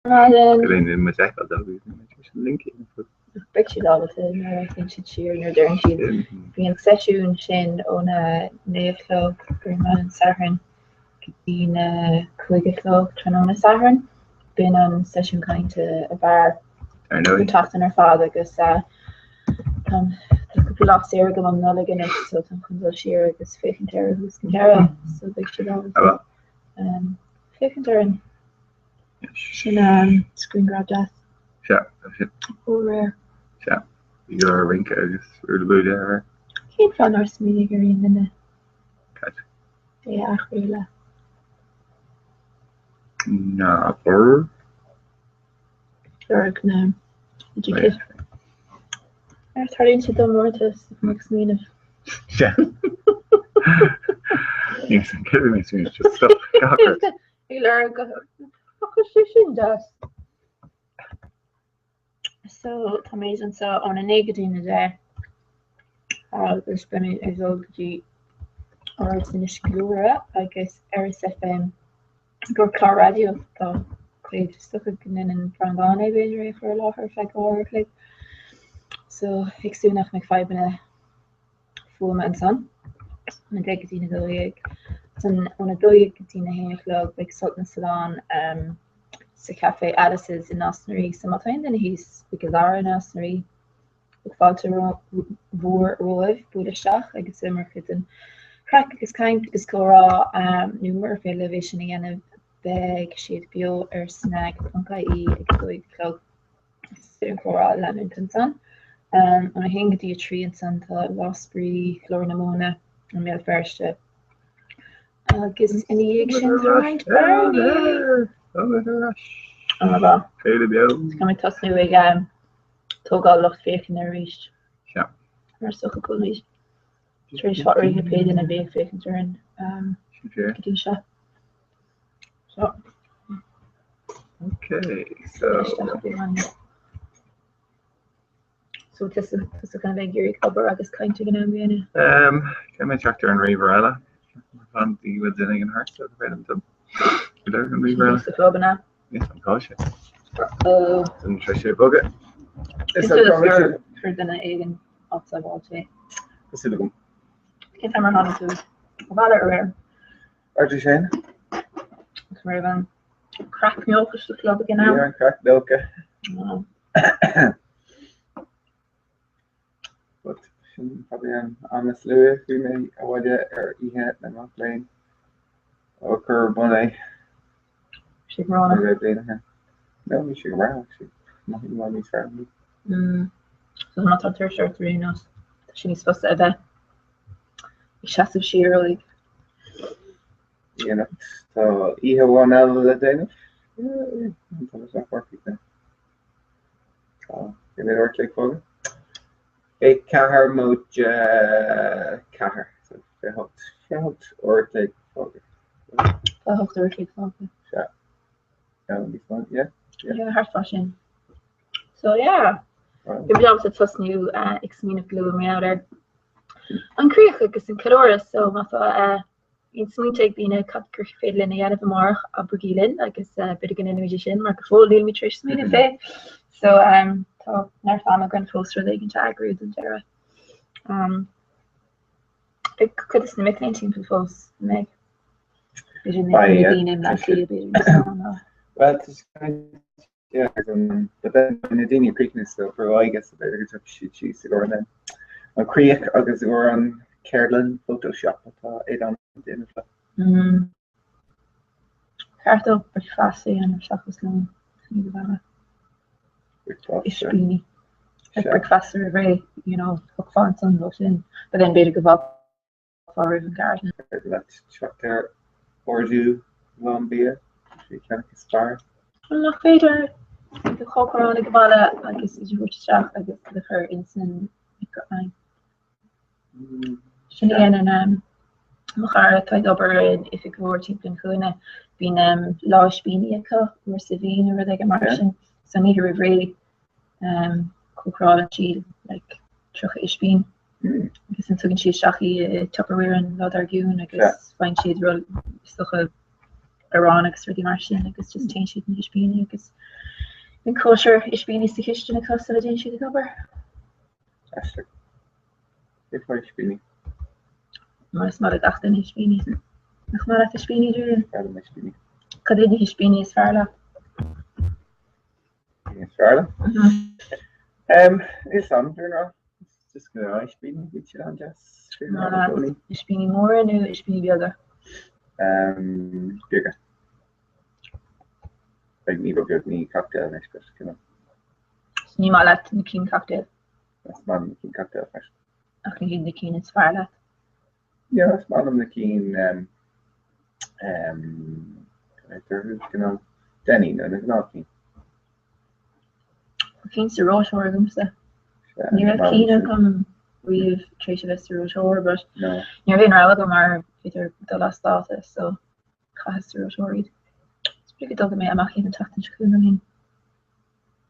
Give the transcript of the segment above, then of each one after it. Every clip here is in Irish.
Go muid feiceáil dó Beidh siad ábalta nuair a théann siad siar nuair a deireann siad. Bhí an seisiún sin óna 9 a chlog ar maidin Sathairn go dtí na 5 a chlog tráthnóna Sathairn. B'in an seisiún cainte ab fhearr an tseachtain ar fad agus tá cúpla lá saor agam um Nollaig anois so táim chun dul siar agus féachaint air ó thús go deireadh so beidh siad ábalta féachaint ar an Sin an screen grab deas. Sea, tá sin. Ó aréir. Sea. Bhí go leor rince agus rúid búide aréir. Cén fáth nár smaoinigh ar aon duine? Cad? É a athchraoladh. N'fheadar. Lorg na idir Ar tarlaíonn sé dom uaireanta is mé ag smaoineamh. Sea. Níl san cibé mé smaoineamh, just stop. Gach rud. Ag lorg ach tá sé sin deas. So táimid anseo óna 9 go dtí na 10 agus beimid ag dul go dtí Áras Inis Gluaire agus Erris FM gur clár raidió dá chuid. Is dócha go ndéanann Breandán é b'fhéidir é a chur i láthair ar feadh uair a chloig. So ag súil nach mbeidh fadhbanna fuaime ansan. Óna 10 go dtí na 12. Ansan óna 12 go dtí na 1 a chlog beidh Sult na Sollán sa Café Alice's i Nás na Rí. So má tá aon duine thíos i gCill Dara i Nás na Rí, bheadh fáilte mhór romhaibh bualadh isteach agus bheith mar chuid den chraic agus caint agus comhrá nó murar féidir libh é sin a dhéanamh beidh siad beo ar snag.ie ag 12 a chlog. An comhrá a leanúint ansan. Óna 1 go dtí 3 ansan tá Lá Spraoi Ghlór na Móna i mBéal Feirste. Agus ina dhiaidh sin tá roinnt bearnaí. Féile beo. Tá mé tosnú ag tógáil lucht féachana arís. Sea. Mar is dócha go bhfuilimid tar éis fáil réidh le pé duine a bhí ag féachaint orainn go dtí seo. So. Okay, so. So tusa chun a bheith ag iarraidh obair agus caint ag an am gcéanna? Um, Caithfidh mé teacht ar an ríomhaire eile. Fan bhí bhfuil duine éigin thart so go bhféadaim dom. Go deimhin an ríomhaire eile. Sa chlub an ea? Yes, an tá sé. An sé sé bogadh. Is gur duine éigin áit sábháilte é. Tá súil agam. Cén t-am ar tháinig tú abhaile aréir? Ar sin? Go raibh an craic nócha sa chlub ag an am. Bhí an craic nócha. But sin probably an am is luaithe bhí mé abhaile ar oíche na mac léinn ó cuireadh ar bun é. Sé gránna. Ní raibh bliain aige. No, bhí sé go breá actually. Maith i bhfad níos fearr ná. So má tá tuirse ort ar aon nós, tá sé níos fusa a bheith ag seasamh siar uaidh. Dhéanamh. Tá oíche amháin eile le déanamh. Tá mé sách corcaigh. Tá bhí mé ort le fága. É 3 móide 4 so 28 28 uair a chloig fága. 28 uair a chloig fága. Sea. Níos mó, yeah. Yeah, thart fá sin. So yeah. Bhí muid ábalta tosnú ag smaoineamh go luath mar gheall ar an críoch agus an ceiliúradh so má tá aon smaointe ag daoine cad gur féidir linn a dhéanamh amárach abraigí linn agus b'fhéidir go ndéanfaimid é sin mar go fóill nílimid tar éis smaoineamh fé. So tá neart ama againn fós rud éigin a eagrú don deireadh. Beidh cuid de na mic léinn timpeall fós, an mbeidh? B'fhéidir na daoine i mBleá Cliath b'fhéidir níos mó ná. Well, Yeah, agus an but then na daoine ag críochnú so for aghaidh so b'fhéidir go dtiocfaidh siad síos i gcomhair an críoch agus i gcomhair an ceardlann Photoshop atá Aodán ag déanamh leo. Mm. Ceart dóibh bricfeasta a dhéanamh seachas lón ní go bhfeadh. Bricfeasta. Ispíní. Like bricfeasta roimh ré, you know, thiocfá ansan leo sin. But then b'fhéidir go bhfágfá roimh an gceardlann. Féidir leat teacht ar ordú lón bia, sé ceannach is fearr. Bhuel, nach féidir do chócaireáil ag baile agus iad a thabhairt isteach agus iad a chur ins an micreathonn. Sin a dhéanann mo chara atá ag obair in oifig mhór timpeall an chúinne. Bíonn lá ispíní acu uair sa mhí nó rud éigin mar sin. So an oíche roimh ré cócarálann sí like 30 ispín agus an tugann sí isteach í i Tupperware an lá dár gcionn agus faigheann siad is dócha. Arán agus rudaí mar sin agus just téann siad na hispíní agus bíonn cóisir ispíní sa chistin acu sula dtéann siad ag obair. Aisteach. Cé fáth ispíní? Mar is maith le gach duine ispíní. Nach maith leat ispíní, Julian? Is fearr liom ispíní. Cad iad na hispíní is fearr leat? Is fearr liom? Um, is am ná just go ispíní bhí siad an-deas. Ispíní móra nó ispíní beaga? Um, beaga. Beidh ní beag ní cocktail anois but you know. Ní maith leat na cinn cocktail? Is maith liom na cinn cocktail freisin. Ach ní hiad na cinn is fearr leat? Yeah, is maith liom na cinn um, um, cineál Denny nó na gnáthchinn. Cinn sa reoiteoir agamsa. Ní raibh cinn agam riamh tar éis a bheith sa reoiteoir, but ní raibh aon rogha agam mar bhíodar ag dul as dáta so chaitheas sa reoiteoir iad. Is b'fhéidir go dtógfaidh mé amach iad an tseachtain seo chugainn liom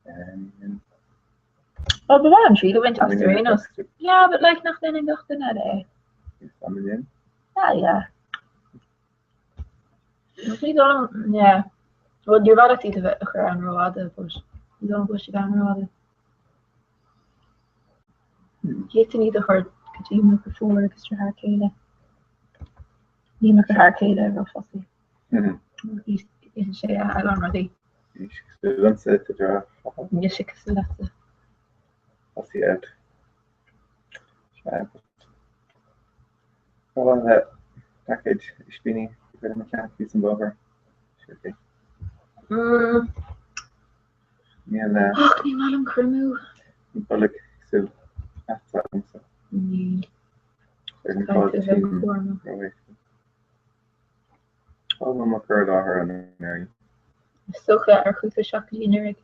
féin. Well, ba mhaith liom triail a bhaint as ar aon nós. Yeah, but like nach ndéanann gach duine eile é. Yeah, yeah. Ní dóigh liom, yeah. Well, níor mhaith leat iad a bheith a chur ann rófhada, but ní dóigh liom go bhfuil siad ann rófhada. D'fhéadfainn iad a chur go dtí mo dheirfiúr agus deartháir céile. Ní mo dheartháir céile rófhussy. Itheann sé a lán rudaí. Níl sé cosúil liomsa, tá deartháir. Níl sé cosúil leatsa. Fussy out. Sea, but Tá le paicéid ispíní ag cuid de mo cheann thíos an bóthar. Sure. Níl le. Ach ní maith liom cur amú. Ní bolg cosúil leatsa agamsa. Níl. Ar an fáil tinn róéasca. Cá bhfuil mo chur i láthair anuraidh? Is dócha ar chuaigh tú isteach go dtí anuraidh.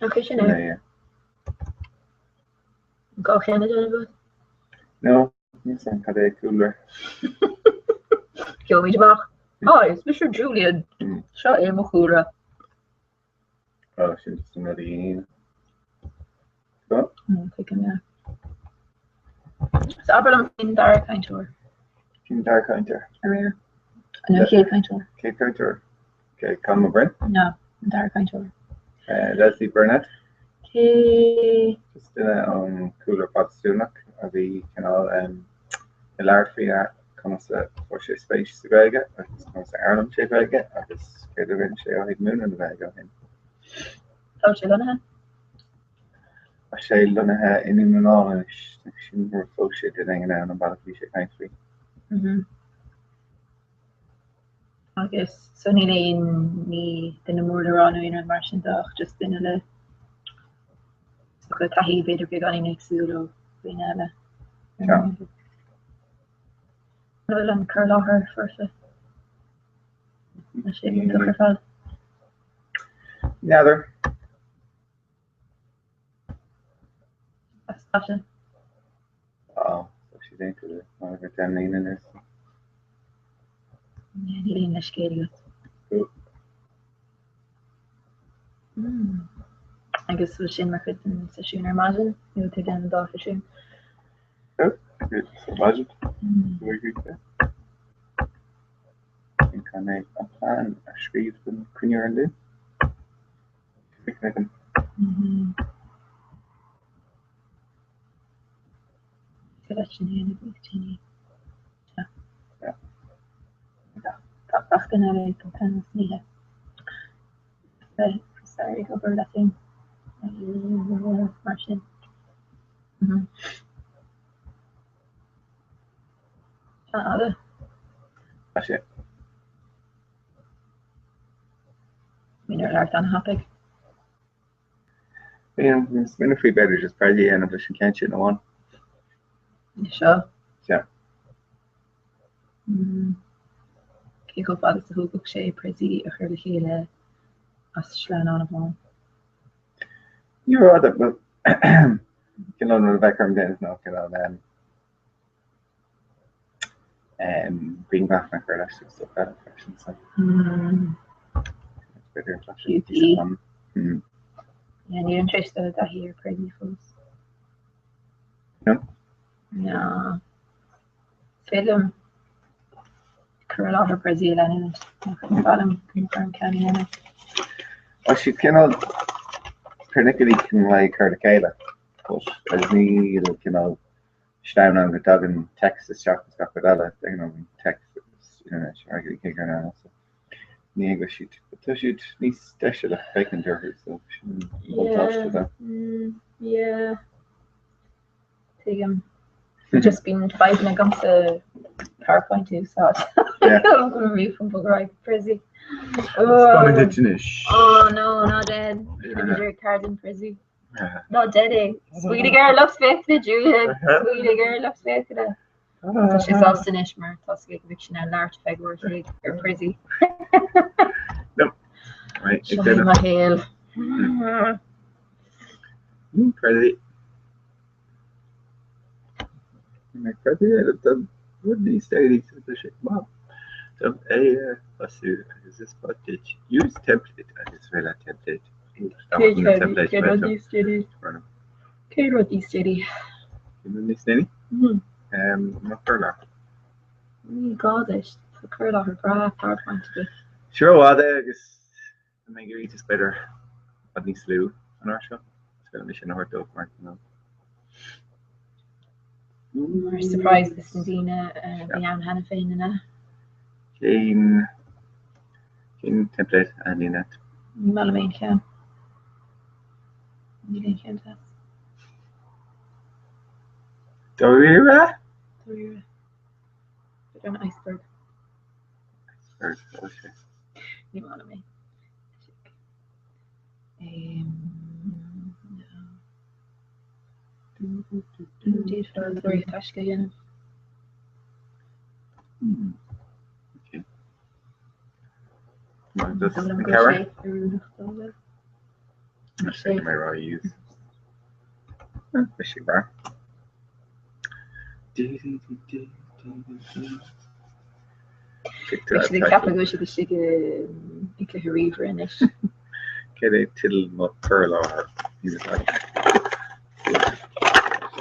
Ach é sin é. Gá cheann a déanamh agat? No, níl 's a'm cad é cúlra. Gheobhaimid amach. Hi, is mise Julian. Seo é mo chúlra. Oh, sin just an rud a dhéanamh. Go? Tuigim, yeah. So abair liom faoin dara cainteoir. Faoin dara cainteoir. Aréir. Nó chéad cainteoir. Chéad cainteoir. Okay, Colm Ó Broin? No, an dara cainteoir. Leslie Burnett? Cé. Just duine ón chúlra Protastúnach a bhí cineál ag labhairt faoi conas a fuair sé spéis sa Ghaeilge agus conas a fhoghlaim sé Gaeilge agus céard a rinne sé ó thaobh múineadh na Gaeilge ó shin. Tá sé lonnaithe? Tá sé lonnaithe i nDún na nGall anois, sin gur phós sé duine éigin ann an bealach a bhí sé ag caint faoi. Agus so níl aon ní duine mór le rá nó aon rud mar sin de ach just duine le le taithí b'fhéidir beagáinín éagsúil ó dhaoine eile. Sea. An bhfuil an cur i láthair foirfe? Tá sé iontach ar fad. N'fheadar. As dáta. Á, tá sé déanta le mar a bheadh 10 mbliana anuas. Níl aon leithscéal agat. Agus bhfuil sin mar chuid den seisiún ar maidin nó tú ag déanamh an dá sheisiún? Ar maidin. Caithfidh mé an plean a scríobh don cruinniú ar an Luan. Tá sé. Bíonn ar labhairt an-thapaidh. Bíonn smaoineamh faoi b'fhéidir just Prezi a dhéanamh leis an ceann sin amháin. Seo? Sea. Cé chomh fada is a thógfadh sé Prezi a chur le chéile as sleamhnán amháin? Ní rófhada, bhuel, cineál an rud a bheadh orm déanamh ná cineál Grianghraf a chur leis agus stuff eile freisin so. B'fhéidir tá sé píosa am. Yeah, nílim tar éis dul i dtaithí ar Prezi fós. No? No. Is féidir liom. Cur i láthair Prezi a leanúint. Ach ní mhaith liom go mbeadh orm ceann a dhéanamh. Tá siad cineál pernickety chun le cur le chéile, but agus níl cineál sleamhnán ann go dtagann text isteach agus gach rud eile, you know, text agus you know, cé gur ann so ní hé go bhfuil siad, tá siad níos deise le féachaint orthu so sin an buntáiste de. Yeah. Tuigim. Just bíonn fadhbanna agamsa PowerPoint a úsáid. Ríomh go raibh Prezi. Spáin duit anois. Oh no, ná déan. Idir ceardlann Prezi. Ná déan é. Smaoinigh ar lucht féachana, Julian. Smaoinigh ar lucht féachana. Tá sé sásta anois mar tá sé go bhfuil sin ar labhairt feadh uair an chloig ar Prezi. Right, Seo é mo shaol. Prezi. Prezi don rud níos déanaí tá sé maith. Dom é a thosú agus is maith duit use template agus féile template. Cé rud níos déanaí? Cé rud níos déanaí? Cé rud níos déanaí? Mo chur i láthair. Ní gá duit, tá cur i láthair breá PowerPoint agat. Sure fhada agus tá mé ag iarraidh just b'fhéidir i bhfad níos lú an uair seo. Is féidir liom sin a thabhairt dóibh mar you know. Mar surprise dos na daoine a bhí ann cheana féin an ea? Cén cén template a thaitníonn leat? Ní maith liom aon cheann. Níl aon cheann deas. Dáiríre? Dáiríre. B'fhéidir an iceberg. Iceberg, ó sé. Ní maith liom é. D'fhéadfá tóraíocht taisce a dhéanamh. Hmm. Okay. Just an ceabhar? Sé mé rá use. Bhí sé breá. Beidh siad ag ceapadh go bhfuil siad istigh i gcluiche ríomhaire anois. Céard é teideal mo chur i láthair?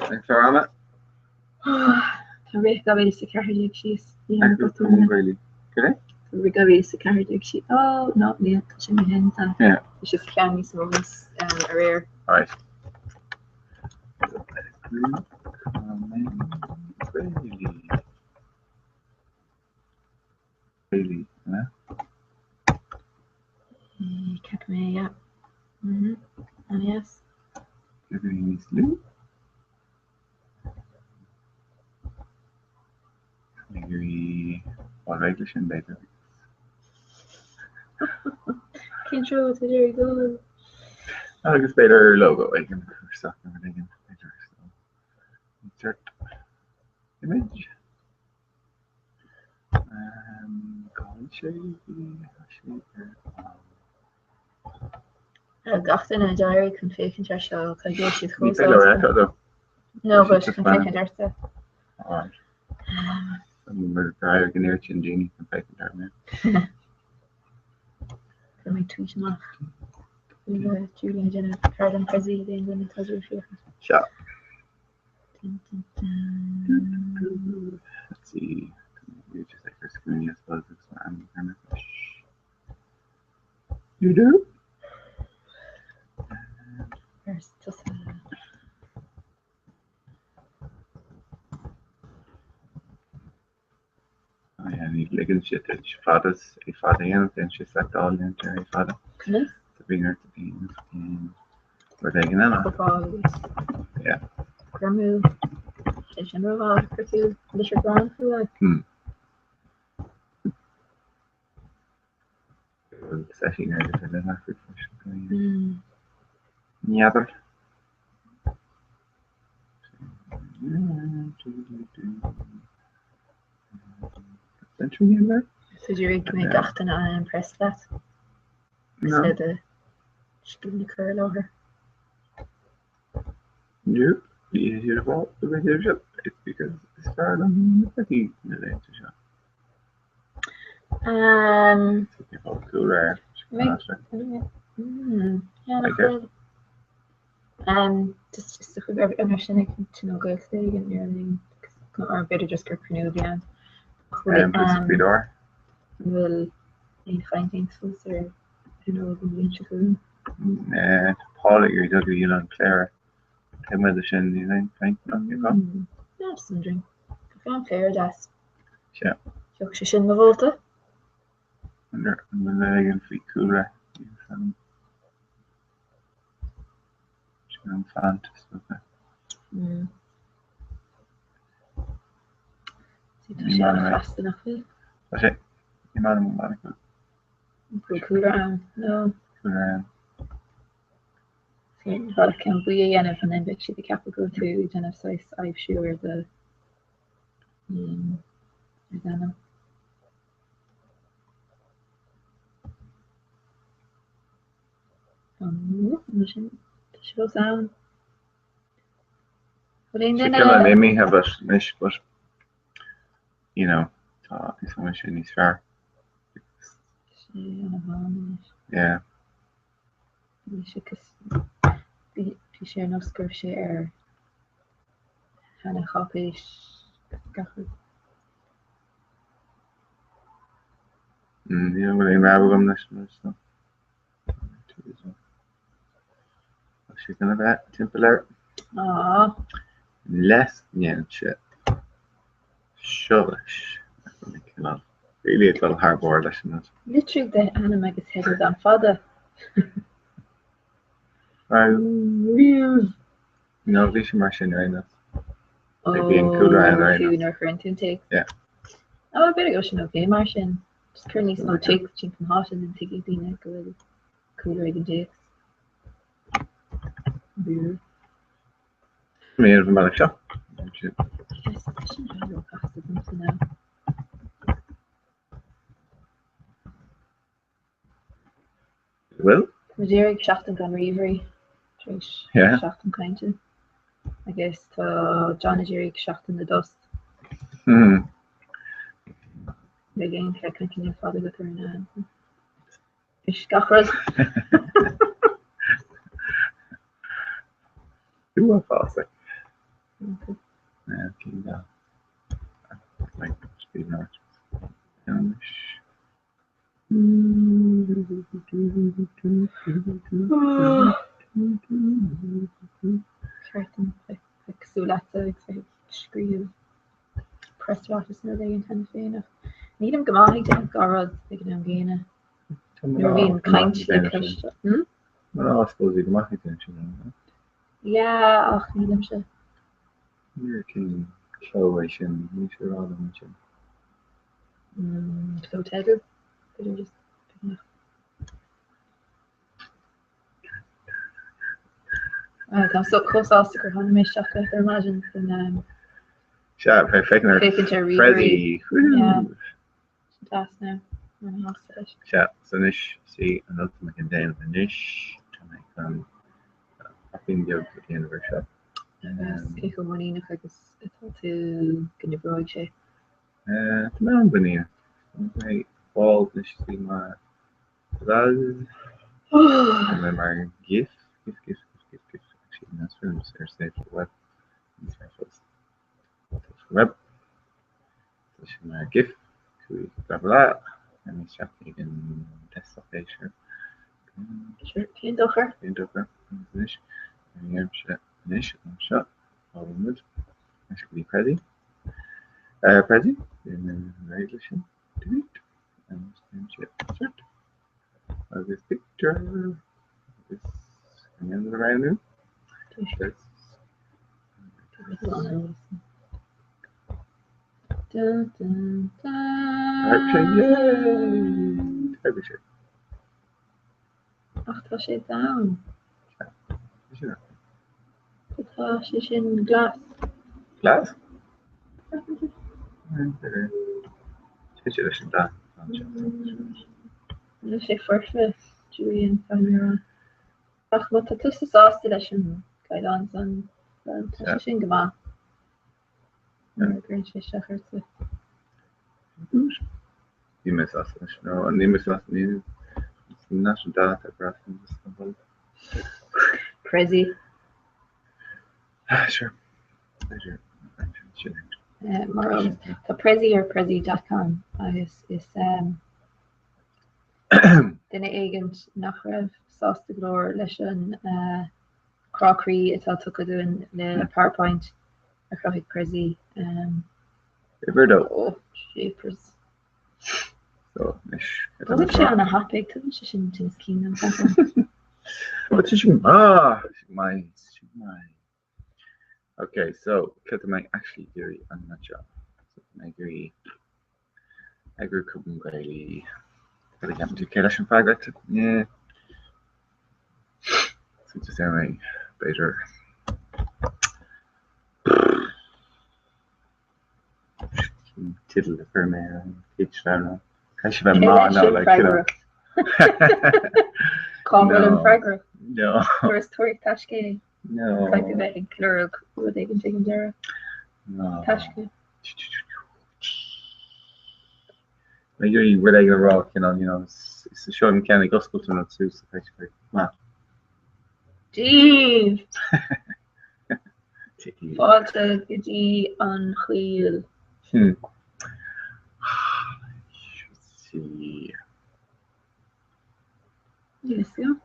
An clár ama? Tá rith 2014 síos. Céard é? Tá rith 2014 síos. Ó, ná, níl, tá sé mícheart. Tá sé sa cheann níos mó níos aréir. Right. Really, yeah. Ceapaim é, yeah. Mhm. An yes. Níos lú. Fáil réidh leis sin, b'fhéidir. Cén treo atá tú ag dul? Agus b'fhéidir logo éigin a chur isteach nó rud éigin, b'fhéidir. Insert image. Cá bhfuil sé? Tá sé ar an. Gach duine a d'éirigh chun féachaint air seo, tá gcéad siad chomh sásta. Ní féidir a fheiceáil. No, but chun féachaint ortsa. Alright. Mar d'éirigh an oiread sin daoine chun féachaint orm. Chuir mé tweet amach. Julian ag déanamh ceardlann Prezi d'aon duine atá ag féachaint. Seo. Let's see. Just like for screen, I suppose. It's not You do? Ní ligeann sé duit fad is é fada a dhéanamh, déanann sé seiceáil déantar é fada. Conas? So bíonn ort a dhéanamh rud éigin eile. Cóipeáil agus Yeah. greamú. Sé sin rómhall, chuir tú litir ghlan chugat. Hmm. Setting ar le leathrú freisin. N'fheadar. Century there? So do you think mé gach duine an-impressed leat? No. Le do scileanna cur i láthair. Nope. Ní hé sin. It's because is fearr liom na cluichí na laethanta seo. Cúlra Just is dócha gur mar sin ag Tionól Gaeltachta éigin ar an or b'fhéidir just gur cruinniú a bhí ann. Faoi dár. An bhfuil aon chaint déanta fós ar an Nollaig an bhliain seo chugainn? Tá Paul ag iarraidh dul go Oileán Chléire. Taobh amuigh de sin, níl aon chaint ann yet. No, just wondering. Tá Oileán Chléire deas. Sea. Gheobhadh sé sin mo vóta. An bhfuil rud éigin faoi cúlra? Sin an font is dócha. Tá sé an-chasta nach bhfuil? Tá sé. Ní maith liom an bealach go bhfuil cúlra ann. No. Cúlra ann. Sin bhealach ceann buí a dhéanamh and then beidh siad ag ceapadh go bhfuil tú ag déanamh saghas aibhsiú ar do ar d'ainm. Sin tá sé fós ann. Bhfuil aon duine? Sé cineál imithe but anois but you know tá is bhfuil sé níos fearr. Sé an-bhán anois. Yeah. Bhí sé bhí sé ar nós go raibh sé ar sheana-cháipéis gach rud. Ní bhfuil aon rogha agam leis an rud seo. Tá sé chun a bheith timpeall air. Aww. Unless ndéanann sé seo leis. Cineál really ag dul thar bord leis an rud. Litrigh d'ainm agus teideal gan fada. No, bhí sé mar sin ar aon nós. Bhí an cúlra ann ar aon nós. Nuair a chuireann tú an téacs. Yeah. Oh, b'fhéidir go bhfuil sin okay mar sin. Just cuir níos mó téacs timpeall na háite then tuigfidh daoine go bhfuil cúlra ag an dtéacs. Bú. Mé ar an mbealach seo. Yes, tá sin an-róchasta domsa now. Bhfuil? Tá muid ag iarraidh seachtain gan ríomhairí tar éis seachtain cainte. Agus tá John ag iarraidh seachtain na dtost. Beidh aon cheart cainte níl fada agat ar an Is gach rud. Uafásach. Ceart dom bheith cosúil leatsa agus bheith ag scríobh preasráiteas nó rud éigin cheana féin ach nílim go maith ag déanamh dhá rud ag an am gcéanna. Nuair a bhíonn caint le cloisteáil. Hmm? Well, I suppose go maith ag déanamh sin. Yeah, ach nílimse. Níor cén cló é sin, ní sé rá liom ansin. Cló teidil, b'fhéidir just beagnach. Ah, tá so chomh sásta gur tháinig mé isteach leat ar maidin chun um, Sea, bheith féachaint ar féachaint ar ríomhairí. Prezi. Woo! Yeah. Sin deas now. Mar na hásta leis. Sea, so anois, sí, an rud atá mé chun déanamh anois, tá mé chun paipín beag a dhéanamh ar seo. Agus cé chomh muiníneach agus atá tú go n-oibreoidh sé? Tá mé an-mhuiníneach. Tá mé fáil anois faoi mar Tá mé mar gif, gif, gif, gif, gif, gif. Actually, that's for ar save for web. Níos fearr fós. For web. Tá sé mar gif, cúig blah blah. Tá mé isteach ag an desktop é sure. Sure, cén dochar? Cén dochar? Anois, anois, anois, anseo. Fágann muid. Anois go dtí Prezi. Prezi, réidh leis sin. Delete. Agus insert. Agus picture. Agus an ndéanann a roghnú. Dun, dun, dun. Yay! Tá sé. Ach tá sé donn. Tá sé sin glas. Glas? Sé sé leis an dath. Níl sé foirfe, Julian, caithfidh mé a rá. Ach má tá tusa sásta leis an gcaighdeán san, well, tá sé sin go maith. Nuair a gcuireann sé isteach ortsa. Níl mé sásta leis. No, níl mé sásta. Níl leis an dath atá breá an Prezi. Ah, sure. B'fhéidir. Sin. Mar tá Prezi ar prezi.com agus is um, Duine éigint nach raibh sásta go leor leis an crá croí atá tugtha dúinn le PowerPoint a chruthaigh Prezi. Uimhir a dó. Oh, jeepers. So, anois. Tugann sé ana thapaidh, tugann sé sin tinneas cinn dom, ceapaim. Ó, tá sé maith, tá sé maith, tá sé maith. Ok, so, cad tá mé actually ag iarraidh an rud seo? So, tá mé ag iarraidh eagrú Cumann Gaelaí. Cad a cheapann tú? Cé leis an freagracht? Yeah. So, just ar mé, b'fhéidir. Teideal a chuir mé ar an gcéad sleamhnán. Caithfidh sé bheith maith now, like, you know. Cá bhfuil an freagracht? No. Nuair is tabhair taiscéalaí. No. Caithfidh tú bheith ag lorg rud éigin ag an deireadh. No. Taiscéal. Mé ag iarraidh rud éigin a rá, cineál, you know, is seo an ceann ag oscailt an rud suas, caithfidh sé bheith maith. Díobh! Fáilte go dtí an choill. Hmm. See. Yes, yeah.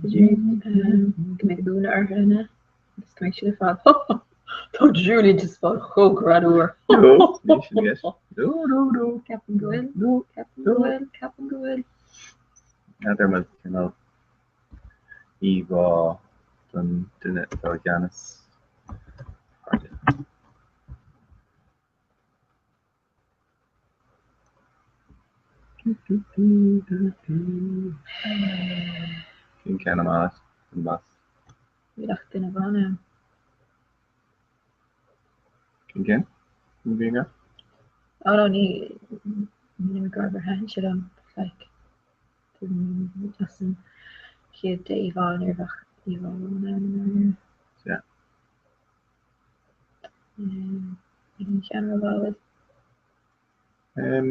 B'fhéidir go mbeidh ionadh orthu ina agus go mbeidh siad ar fad. Tá Julian just fáil chomh greannmhar. No, ní sin yes. No, no, no. Ceapaim go bhfuil. No. Ceapaim go bhfuil. Ceapaim go bhfuil. N'fheadar an bhfuil cineál íomhá don duine atá i gceannas. Cén ceann amach an bas? Níl ach duine amháin ann. Cén ceann? Ní bhíonn ann? Oh no, ní ní ag rá gur thaitin sé liom, like as an chéad dé íomhá ní raibh ach íomhá amháin ann i ndáiríre. Sea. Níl aon cheann rómhaith. Um,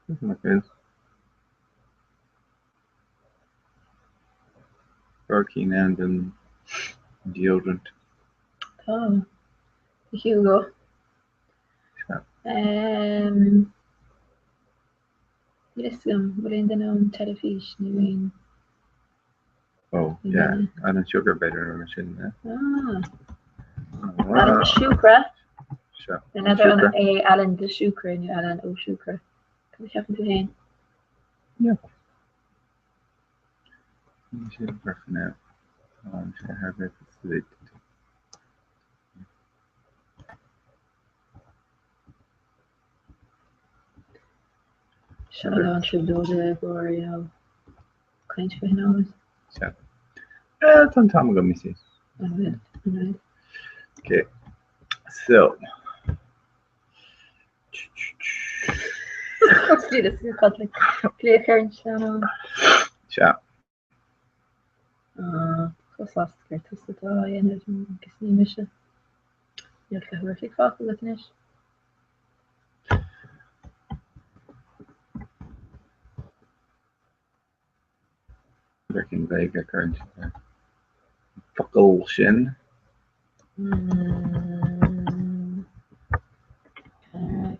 nach bhfuil. Cinn ann den deodorant. Tá. A Hugo. Sea. Um, Níl a fhios agam, bhfuil aon duine ón teilifís nó aon Oh, yeah. Alan Sugar b'fhéidir nó sin, yeah. Ah. Alan Siúcra. Sea. N'fheadar an é Alan de Siúcra nó Alan Ó Siúcra. Cad a cheapann tú féin? Yeah. Níl sé perfect now. Tá sé thar bheith Seo lán trioblóide i gcomhair you know, caint faoi nóiméad. Sea. Eh, tá an t-am agam, you see. An bhfuil? An bhfuil? Okay. So. Glaoch ar an sleamhnán. Sea. Chomh sásta gur tusa atá á dhéanamh agus ní mise. Níl cluiche uair fágtha agat anois. Cén Ghaeilge a chuireann siad ar an focal sin?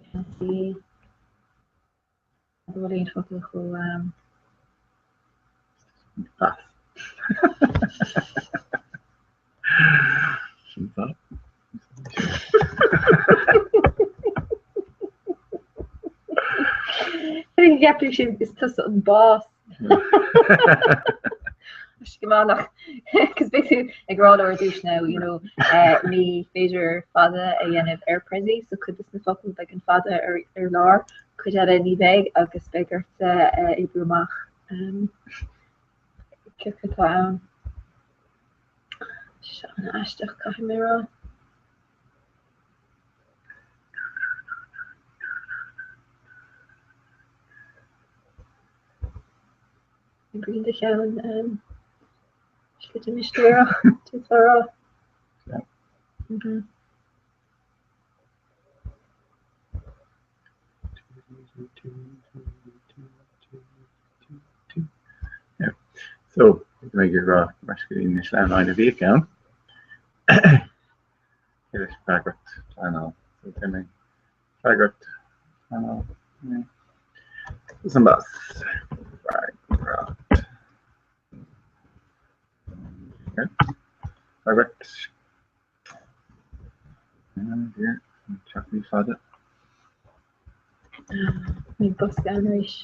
Ceansaí. An bhfuil aon focal chomh Bas. Sin bas. Ceapann siad is tusa an bás. Go maith nach cos beidh tú ag rá leo ar dtús now, you know, ní féidir fada a dhéanamh ar Prezi, so cuid de na focail beidh an fada ar ar lár, cuid eile ní bheidh agus beidh ort oibriú amach cé acu atá ann. Seo an-aisteach, caithfidh mé a rá. Oibríonn do cheann slite mistéireach, d'fhéadfá a rá. Sea. Yeah. So, mé ag rá mar go dtí na sleamhnáin a bhíodh ann. Cé leis an bhfreagracht pleanáil? So, tá mé. Freagracht. Is an bus. Freagracht. Freagracht. Teach níos fada. Ní bosca ann arís.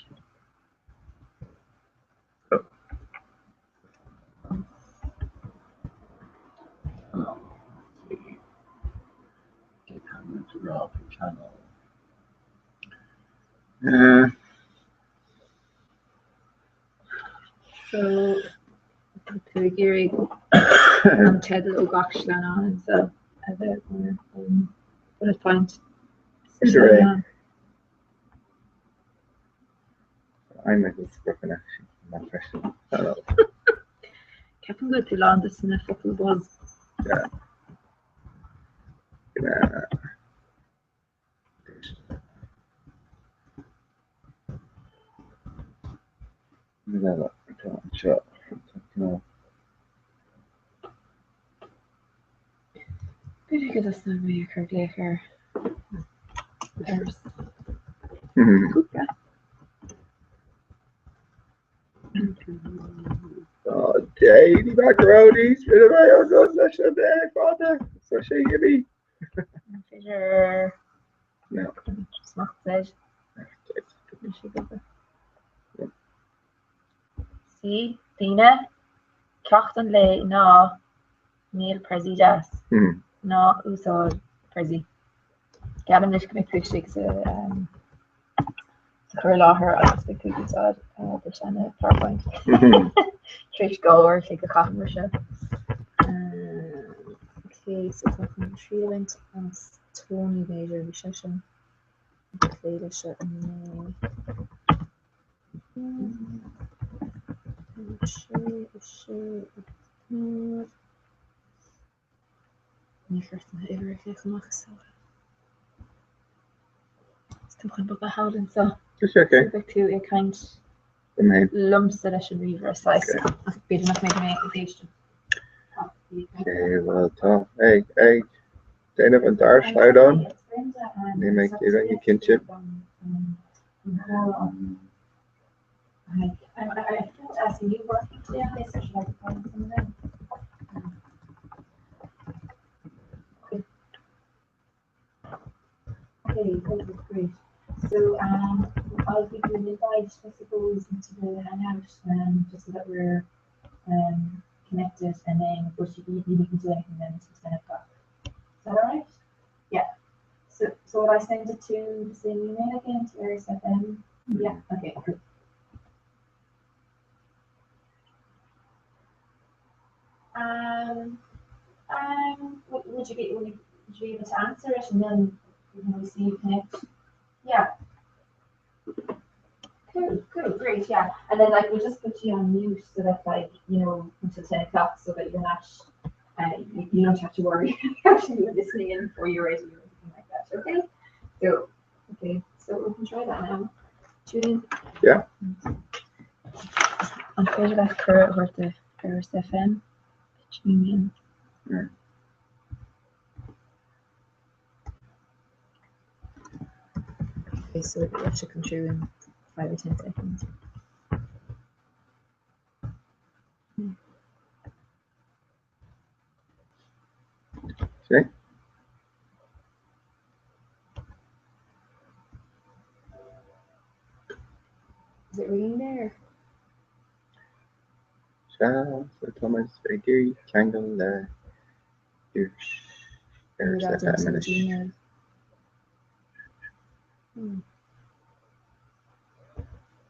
So tá tú ag iarraidh an teideal ó gach sleamhnán anseo a bheith mar an bullet point. Is é. I'm ag spriocanna mar freisin. Ceapaim go bhfuil tú lán de na focail buzz. Yeah. Yeah. Seo. B'fhéidir go dtosnóidh mé ag cur glaoch ar Cúpla. Oh, Davy macaronis, rinne mé an rud leis an bhéic fada, so sé gimme. Féidir No. smacht air. Sí, daoine, ceacht an lae ná níl Prezi deas. Ná úsáid Prezi. Geallaim leis go mbeidh tú istigh sa sa chur i láthair agus beidh tú ag úsáid do seana PowerPoint. Tar éis go uair a chloig a chaitheamh mar seo. Ok, so tá chun triail a bhaint as Tony b'fhéidir, bhí seisean ag plé leis seo inné. 6, 6, 0. Ní cheart na huimhir a bheith amach is dócha. Is tú chun bogadh thall anseo. Tá sé ok. Beidh tú ag caint liomsa leis an ríomhaire saghas ach b'fhéidir nach mbeidh mé ag éisteacht. Ok, bhuel tá ag ag déanamh an dara sleamhnán. Ní mé ag cinnte. I, I, I forgot to ask, are you working today on this or should I be calling someone else? Okay. Okay, great, great. So um, I'll give you an invite, I suppose, into the Hangout, um, just so that we're um, connected, and then but you, you needn't do anything then until 10 o'clock. Is that all right? Yeah. So, so will I send it to the same email again to Iris FM? Yeah, okay. Cool. Um, um, would you be would you be able to answer it and then we can we see you connect? Yeah. Cool, cool, great, yeah. And then like we'll just put you on mute so that like, you know, until 10 o'clock so that you're not uh, you, you don't have to worry actually you're listening in before you're ready or anything like that. Okay? So okay, so we can try that now. Julian? Yeah. An féidir leat cuireadh a thabhairt do Iris FM? Union. Yeah. Okay, so that should come through in 5 or 10 seconds. Okay. Is it ringing there? Sea, so tá muid ag iarraidh ceangal le Iris FM anois. Hmm.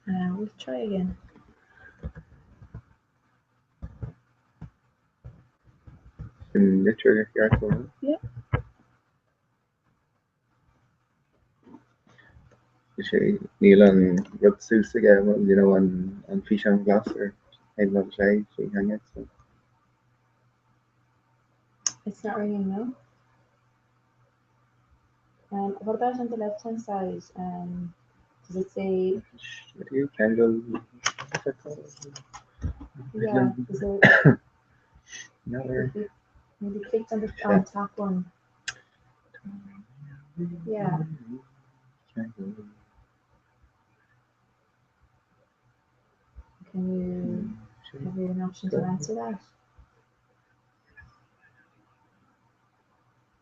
Uh, we'll try again. Sin litir cheart go Yeah. Is é níl an rud suas aige well, you know, an, an físeán glas ar aon rud sé sé theanga. So. It's not ringing, no? Um, what about on the left hand side? Um, does it say? Ceangal. Yeah, is it? No. If you maybe clicked on the on top one. Yeah. Ceangal. Can you have you an option to answer that?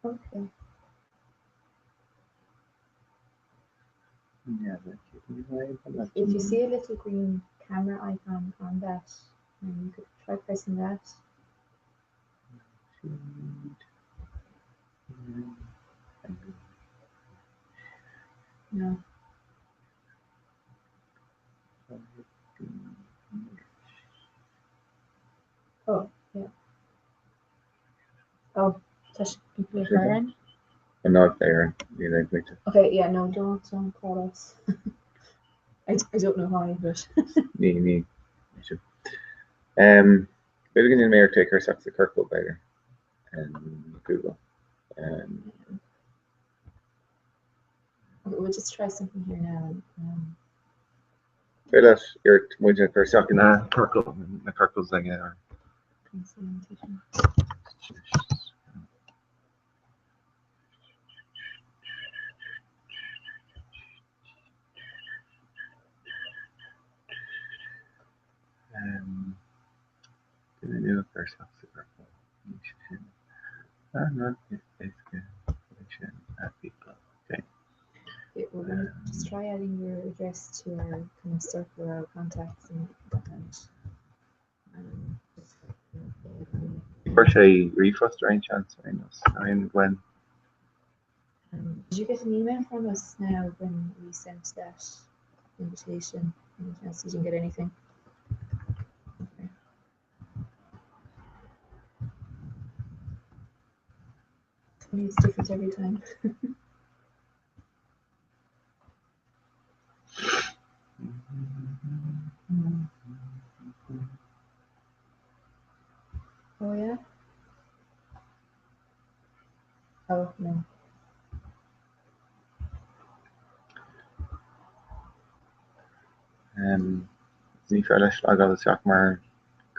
Okay. If you see a little green camera icon on that, then you could try pressing that. No. Oh, yeah. Oh, tá sé I'm not there. Okay, yeah, no, don't don't call us. I, I don't know why, but Ní ní. Um, B'fhéidir go ndéanfaidh mé iarracht é a chur isteach sa ciorcal b'fhéidir. Um, Google. Um, okay, we'll just try something here now. Um, Féidir leis iarracht muid a chur isteach ina ciorcal, na circles aige ar. Duine nua a chur isteach sa chiorcal. Ní sin. An rud is éasca é sin a fheiceáil. Okay. Okay, we're going to just try adding your address to our kind of circle or our contacts and and um, just Chuir sé ríomhphost ar aon seans ar aon nós, ar aon Gwen. Um, did you get an email from us now when we sent that invitation? Any chance you didn't get anything? Okay. Funny, it's different every time. Oh yeah? Oh no. Um, ní féidir leis logáil isteach mar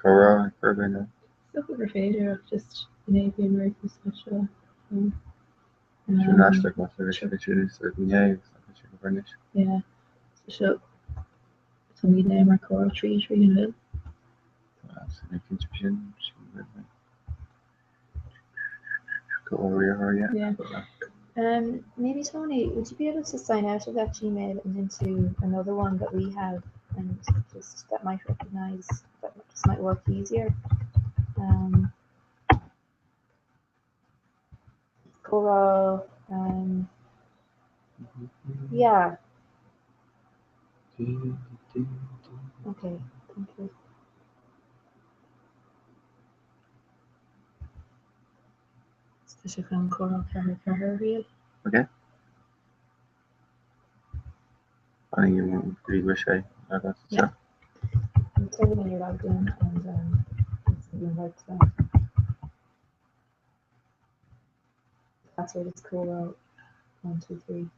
comhrá ag cur nó. Is dócha gur féidir ach just inné bhí an réiteach seo. Sin Um, aisteach más bhí sé sin úsáid inné agus tá sé go bhfuil yeah. So seo tá mé mar comhrá 3 3 an bhfuil. Cinnte sin sin go yeah. Yeah. Maybe Tony, would you be able to sign out of that Gmail and into another one that we have, and just that might recognize that just might work easier. Um, Comhrá, yeah. Okay, thank you. Tá sé chun comhrá 4 4 riail. Okay. I think you agree with sé agus Yeah. I'm telling when you're logged in and it's the invite to that. Password is comhrá 1 2 3.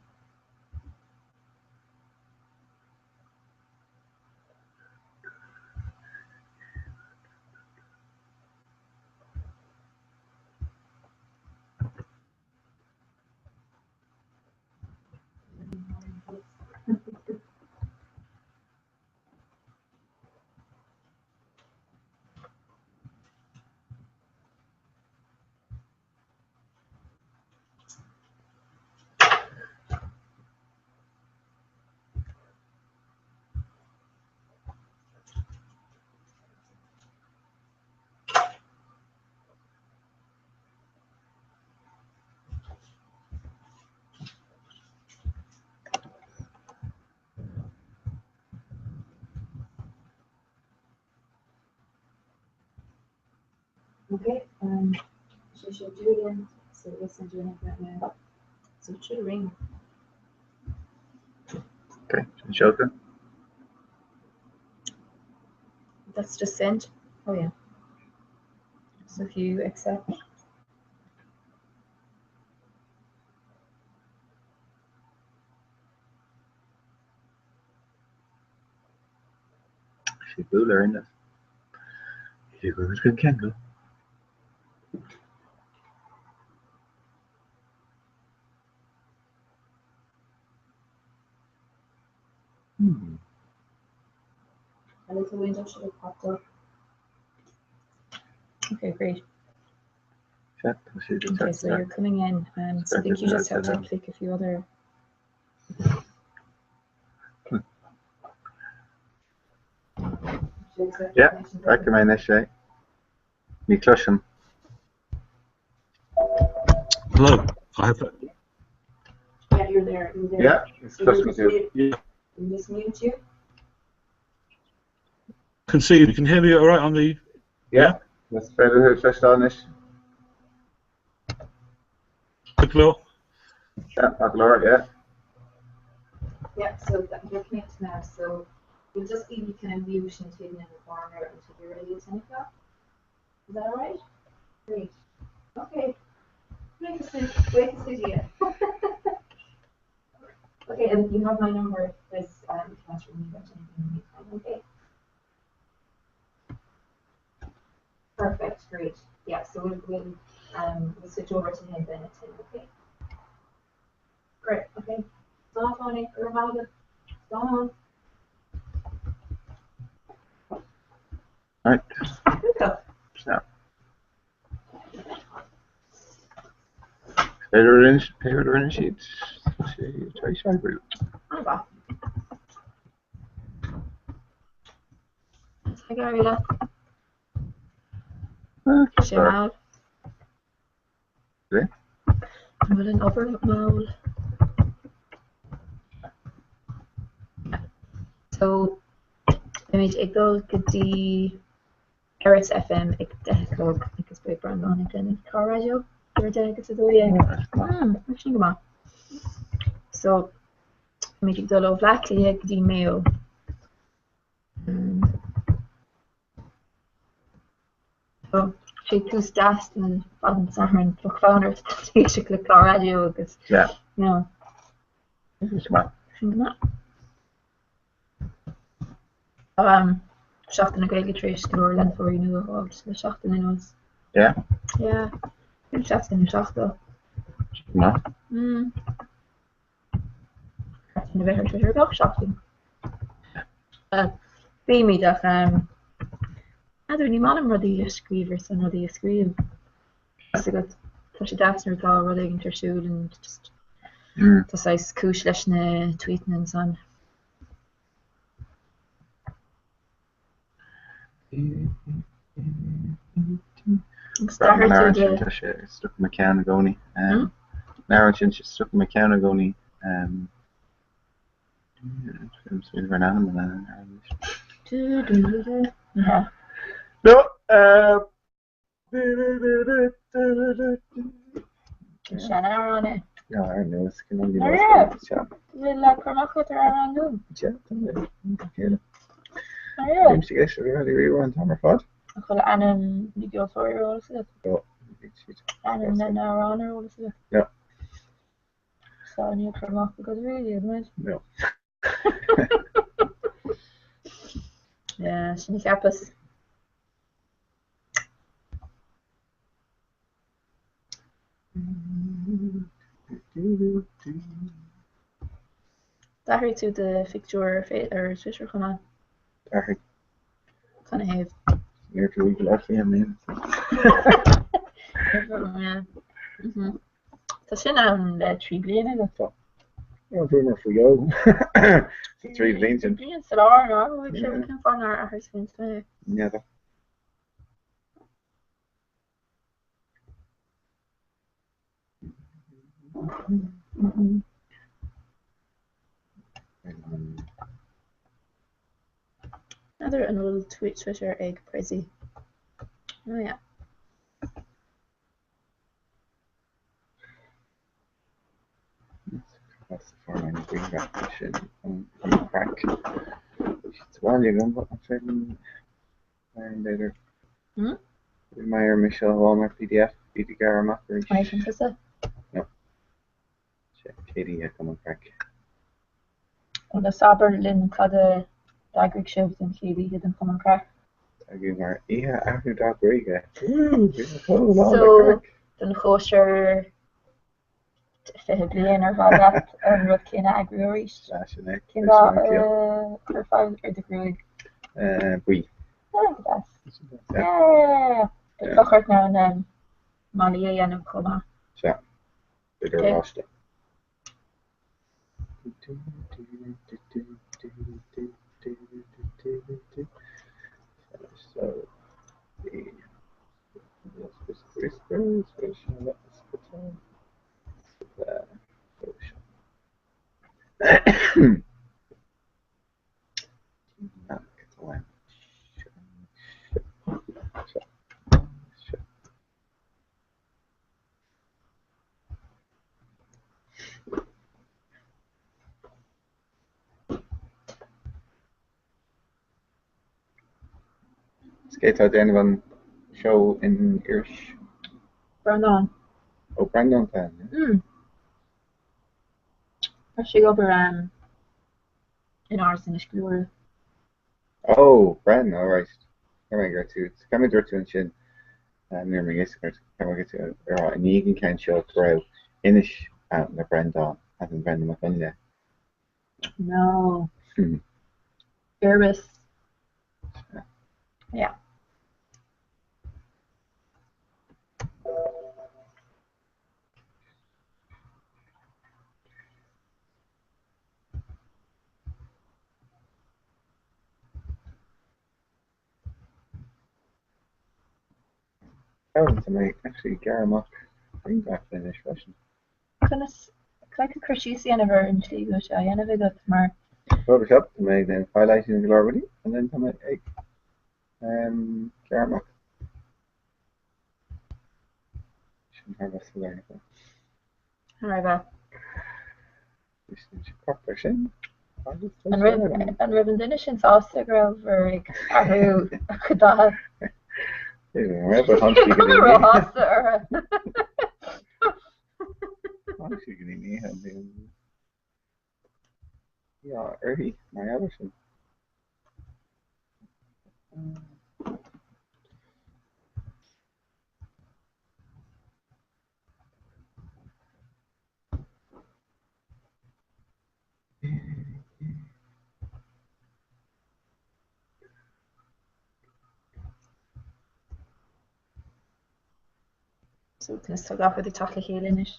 Okay, so she'll do it in. So we'll send you an invite now. So it should ring. Okay, Shelter. That's just sent. Oh yeah. So if you accept. She bualadh in it. Go ceangal. Hmm. A little window should have popped up. Okay, great. Okay, so you're coming in, um, so I think you just have to click a few other. Yeah, feicim é anois é. Ní chloisim. Hello, I have. Yeah, you're there. You're there. Yeah, So we'll cloisim just tú. mute, Yeah, we'll just mute you. can see you. Can hear me all right on the. Yeah, is féidir thú a chloisteáil anois. Hello. Yeah, tá go leor, yeah. Yeah, so that you're connected now. So we'll just leave you kind of mute and hidden in the corner until you're ready at 10 o'clock. Is that all right? Great. Okay. Wait to see you. Okay, and you have my number if there's um, if you want to ring me about anything in the meantime. Okay. Perfect, great. Yeah, so we'll, we'll, um, we'll switch over to him then at 10, okay? Great, okay. Slán, Tony. Go raibh maith agat. Slán. Right. Iontach. Snap. Pé rud a rinne siad, tá sé tar éis oibriú. An-mhaith. Ag éirí leat. Sé mall. Cé? An bhfuil an obair mall? So, beimid ag dul go dtí Iorras FM ag 10 a chlog agus beidh Breandán ag déanamh clár raidió idir 10 agus 12. Hmm, sin go maith. So, beimid ag dul ó Bhleá Cliath go dtí Mayo. So, sé tús deas don mhaidin Sathairn, bheadh fonn ort éisteacht le clár raidió agus, Yeah. you know. Sin go maith. Sin go maith. Tá Seachtain na Gaeilge tar éis go leor leantóirí nua a fháilt le seachtain anuas. Yeah. Yeah. 60 nó 70. Sin go maith. Mm. Sin a bheith ar Twitter gach seachtain. Bímid ach n'fheadar, ní maith liom rudaí a scríobh ar son rudaí a scríobh. Tá agat. Tá sé deas nuair atá rud éigin ar siúl and just tá saghas cúis leis na tweetanna ansan. Agus Braithim an d'athraigh amhrán tú sin do tá sé stuck i mo cheann i gcónaí. An amhrán sin sé stuck i mo cheann i gcónaí. Smaoineamh ar an ainm an amhráin anois. Yeah. No! Sean-amhrán é. No, ar nós go Ar ea? Bhfuil le cur amach agat ar amhrán nua? Ar ea? Bímse ag éisteacht le rudaí ríomhaire an t-am ar fad. An bhfuil ainm na gceoltóirí ar eolas agat? Ainm na n-amhrán ar eolas agat? No. So níl cur amach agat really, an bhfuil? No. Yeah, sin a cheapas. D'athraigh tú do phictiúr ar Twitter chomh maith? D'athraigh. Cad ina thaobh? Níor tú go leor faoi mbliana. Tá sin ann le 3 bliana agat. Tá. Bhuamar faoi dhó sa 3 bhliain sin. Bliain sa lár ná cén fáth nár athraigh tú é? N'fheadar. N'fheadar an bhfuil Twitter ag Prezi. Oh yeah. Sin an craic. Sa bhaile agam, but an féidir liom b'fhéidir. Hmm? Bhí mé ar Michelle Wallner pdf iad ag gearradh amach arís. An é sin tusa? No. Sé Katie ag Cumann Craic. Agus abair linn cad a d'eagraigh sibh don chéad oíche den Chumann Craic? D'eagraíomar oíche athrú dath gruaige. Woo! Bhí mé chomh lán le So, craic! don chóisir. 20 bliain ar mhaith leat an rud céanna a eagrú arís? Sea, sin é. Cén dath a chuirfeá ar do ghruaig? Buí. Ah, go deas. Yeah! Beidh cloch ort now na malaí a dhéanamh chomh maith. Sea. B'fhéidir oráiste. So, the Is cé atá ag déanamh an seó in Iorras? Breandán. Ó Breandán atá ann, yeah? Mm. Tá sé ag obair in Áras Inis Gluaire. Oh, Bren, oh right. Cheap mé go raibh tú, cheap mé dúirt tú ansin, ní raibh mé ag éisteacht, cheap mé go raibh tú ag rá i ndiaidh an ceann seo go raibh Inis ann le Breandán, as in Brendan Mac Fhionnghaile. No. Iorras. Yeah. Oh, tá mé actually ag gearradh amach grianghraf anois freisin. Conas, caithfidh tú cur síos a dhéanamh ar an tslí go bhfuil sé á dhéanamh agat mar. Photoshop, tá mé ag déanamh highlighting go leor rudaí and then tá mé ag um, gearradh amach. Sin thar bheith soiléir. Thar a bheith. An raibh an duine sin sásta go rabhabhair ag athrú a chuid datha? Cuma róshásta orthu. Uirthi mar gheall air sin. So conas tá gach rud ag teacht le chéile anois?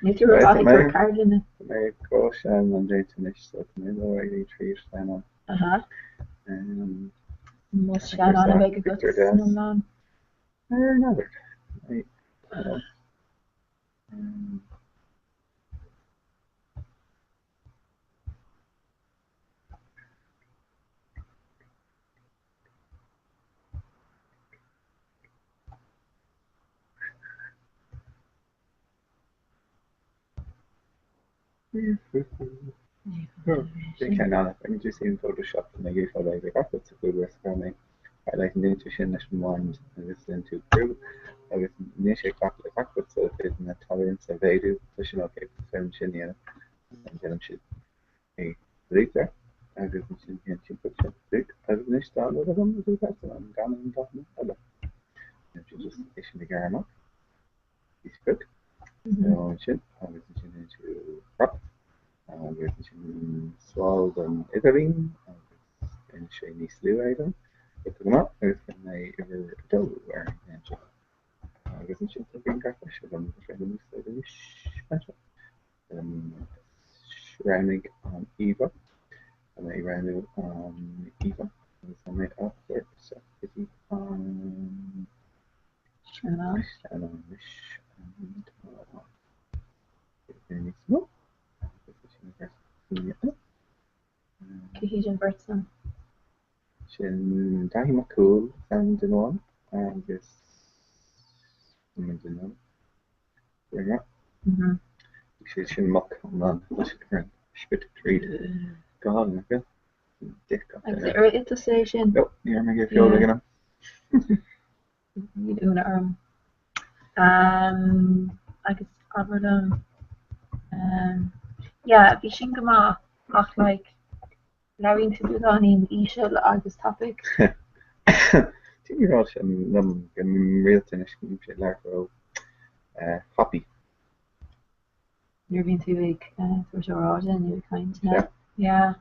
Níl tú ró-mhaith ag cur ceardlanna. Tá mé ag dul seanán déanta anois so tá mé ag dul ag tríd seanán. Aha. Mo seanán a bheidh agat san iomlán. Ar n'fheadar. Sin ann, I can just see in Photoshop tá mé ag fáil ag gach rud sa chlúdach is mé highlighting déanta sin leis an wand agus then tú brú agus níl sé ag glacadh le gach rud so féadann na tolerance a mhéadú tá sin ok féadann sin a dhéanamh and déanann siad é delete agus ansin déanann siad put sin delete agus anois tá an rud agam agus tá an gan an dathanna eile. Déanann siad just é sin a ghearradh amach. Is good. So ansin agus ansin déanann tú crop agus ansin sváil don idirlíon agus déanann sé níos lú é dom. Go maith agus déanann mé uimhir a dó ar an gceann seo. Agus ansin tá grianghraf leis agam agus féidir úsáid anois anseo. Roghnaigh an íomhá. Tá mé ag roghnú an íomhá agus tá mé á chur isteach go dtí an Seanán. Seanán anois. Tá níos mó. Cé hiad an bheirt san? Sin Daithí Mac Cumhaill an duine amháin agus an duine eile. Sé sin muc iomlán ar an spit tríd. Go hálainn, nach bhfuil? Dick Agus ar ith tusa é sin? No, ní raibh mé ag feoil ag an am. Níl ionadh orm. Agus abair liom, yeah, bhí sin go maith ach like labhraíonn tú beagáinín íseal agus tapaidh. Daoine ag rá sin liom go rialta anois go mbím ag labhairt ró thapaidh. Nuair a bhíonn tú ag tabhairt óráide nó ag caint. Yeah.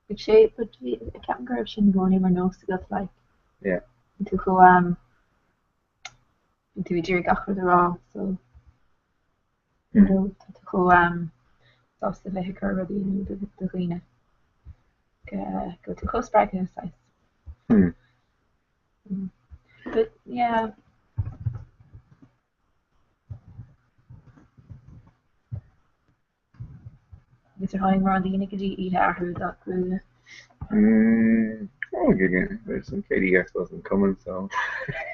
Ag sé, but bhí, ceapaim go raibh sin i gcónaí mar nós agat, like. Yeah. Bhí tú chomh, um, bhí tú ag iarraidh gach rud a rá, so, you know, tá tú chomh, um, sásta bheith ag cur rudaí in iúl do, do dhaoine. Go, go bhfuil tú chomh spreagtha, saghas. Hmm. But, yeah. Agus ar tháinig mórán daoine go dtí oíche athrú dath gruaige? Mm, oh, there's some Katie, I suppose, an cumann, so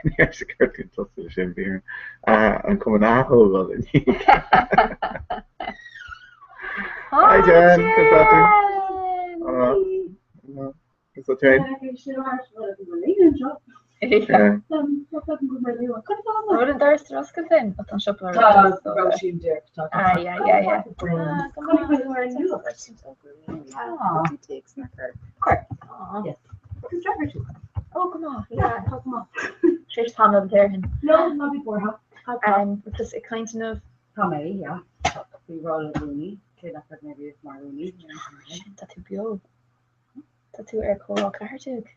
ní raibh sé ceart go tosú sin bhí an cumann aththógáil inniu. Hi Jen, conas tá tú? Conas tá tú féin? Bhfuil an doras ar oscailt féin? Tá an siopa ar oscailt. Ah, yeah, yeah, yeah. Ó, go maith, yeah. Tar éis tamall déarfainn. No, ná bí buartha. Tá ag caint inniu. Tá mé, yeah. Faoi ról rúnaí, cé nach raibh mé riamh mar rúnaí. Tá tú beo. Tá tú ar Comhrá 14.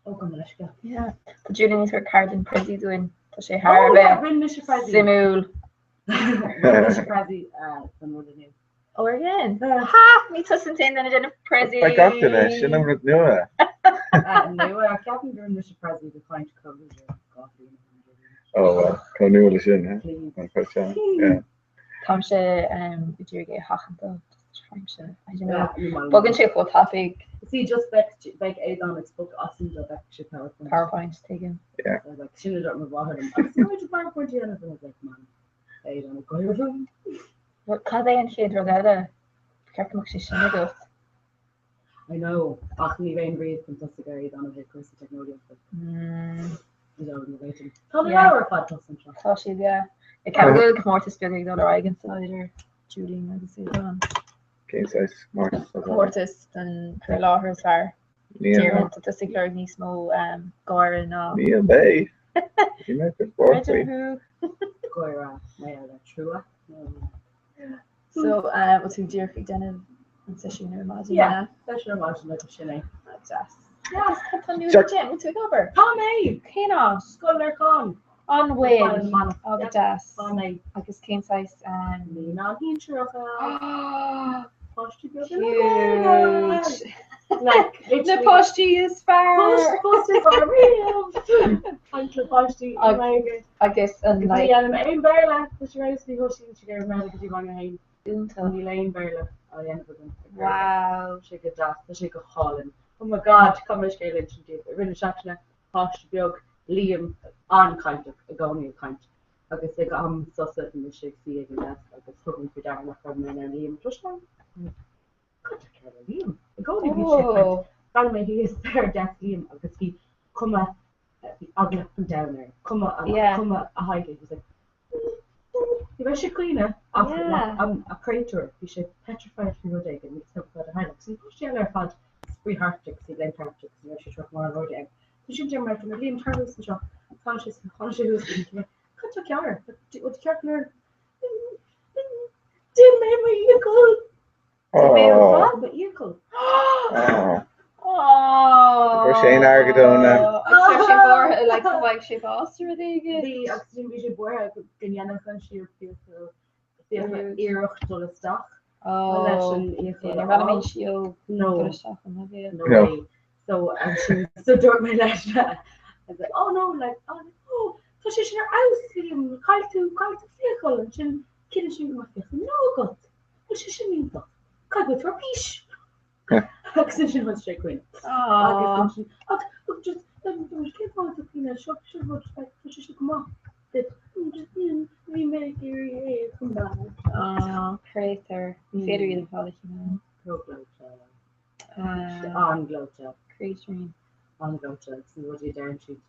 Ó, gabh mo leithscéal. Yeah. Tá Julian ag tabhairt ceardlann Prezi dúinn. Tá sé thar a bheith Rinne mise Prezi. suimiúil. Rinne mise Prezi don rud inniu. Ó, ar dhein? Ha! Ní tusa an t-aon duine ag déanamh Prezi! Beidh gach duine, sin an rud nua. Nua, ceapaim gur rinne mise Prezi do chaint Covid 2 bhliain ó shin. Ó, well, chomh nua le sin, he? An chuid seo, yeah. Táimse ag iarraidh é a sheachaint dó. Táimse, I don't know. Bogann sé chomh tapaidh. See, just beidh beidh Aodán ag spochadh asam dá bhfeicfeadh sé PowerPoint. PowerPoint, tuigim. Yeah. So like, sin a dúirt mo mháthair liom. Agus go raibh PowerPoint a dhéanamh and I was like, man, Aodán ag gáire fúm. Well, cad é an chéad rud eile? Ba cheart go mbeadh sé sin agat. I know, ach ní bheinn riamh chun tosaigh ar Aodán ó thaobh cúrsaí teicneolaíochta. Mm. Is eol go bhféadfainn. Tá na leabhair ar fad tusa anseo. Tá siad, yeah. Ag ceapadh go bhfuil comórtas beag ag dul ar aghaidh anseo idir Julian agus Aodán. Cén saghas comórtas atá ann? Comórtas don chur i láthair is fearr. Níl. Déarfainn, tá tusa ag lorg níos mó gáire ná. Níl mé. Bhí mé ag spórt faoi. Creidim thú. Gáire, mé ar trua. So, bhfuil tú díreach ag déanamh an seisiún ar maidin? Yeah, seisiún ar maidin agus sin é. Deas. Deas, cad tá nua Jim, bhfuil tú ag obair? Tá mé! Cén áit? Scoil Lorcáin. An bhfuil? Ó, go deas. Tá mé. Agus cén saghas? Naíonáin shinsearacha. Páistí beaga. Cute. Like, Na páistí is fearr! Páistí is fearr riamh! Caint le páistí i nGaeilge. Agus an Ní like. dhéanaim aon Bhéarla, tá sé réidh bhí thosaigh sé ar mBéarla go dtí rang a haon. Iontach. Níl aon Bhéarla á dhéanamh agam. Wow. Tá sé go deas, tá sé go hálainn. Oh my God, caithfidh mé scéal a insint daoibh. I rith na seachtaine, páiste beag, Liam, an-chainteach, i gcónaí ag caint. Agus ag am sosa bhí mise ag suí ag an deasc agus thug mé faoi deara nach raibh mé in ann Liam a chloisteáil. Cad tá cearr le Liam? I gcónaí bhí sé ag caint. Bhreathnaigh mé thíos ar deasc Liam agus bhí cuma, bhí eagla an domhain air. Cuma an, cuma a haghaidhe, he was like Ní raibh sé ag caoineadh ach like an créatúr, bhí sé petrified faoi rud éigin, níl 'fhios agam cad a tharla. Agus bhí páistí eile ar fad ag spraoi thart agus iad ag léim thart agus ní raibh sé ag mórán airde air. Bhí sin deir mé, Liam tar thuas anseo. Tháinig sé, tháinig sé thuas agus bhí mé, cad tá cearr? Bhfuil tú ceart go leor? D'ith mé m'fhiacail! D'ith mé an what? M'fhiacail. Fuair sé aon airgead ón. Agus raibh sé buartha like go bhfaigheadh sé bás nó rud éigin? Bhí agus ansin bhí sé buartha go ndéanfadh an fiacail fiacail iarracht dul isteach leis an fhiacail a fháil. Ní síol dul isteach an bhfiacail. No way. So ansin so dúirt mé leis I was like oh no like oh, oh tá sé sin ar fheabhas Liam chaill tú chaill tú fiacail ansin cinneann sé go mbeadh fiacail nua agat. Bhfuil sé sin iontach. Caithfidh go bhfuil tú ar bís. Agus ansin thosaigh sé ag caoineadh. Agus ansin ach ach just cén fáth tú ag caoineadh seo seo rud like tá sé seo go maith duit. Just bhí mé ag iarraidh é a choimeád. Aw, créatúr. Ní féidir iad a fáil a choimeád. Gleoite. An-ghleoite. Créatúirín. An-ghleoite agus na rudaí a deireann siad.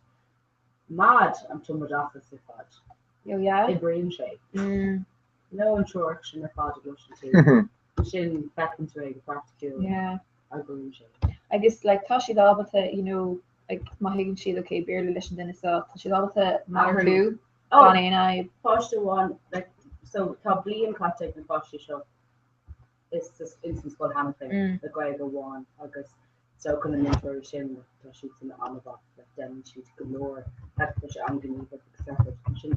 Mad an tumoideachas ar fad. Oh yeah? Oibríonn sé. Nó an teoiric sin ar fad a gcloiseann tú. Ansin feiceann tú é go praiticiúil. Yeah. Oibríonn sé. Agus like tá siad ábalta, you know, like má thuigeann siad okay Béarla leis an duine seo, tá siad ábalta malartú gan aon fhadhb. Páiste amháin like So tá bliain caite ag na páistí seo is ins an scoil cheana féin le Gaeilge amháin agus so chun na múinteoirí sin tá siad san an-mhaith like déanann siad go leor like tá sé an-ghníomhach agus separate. Ansin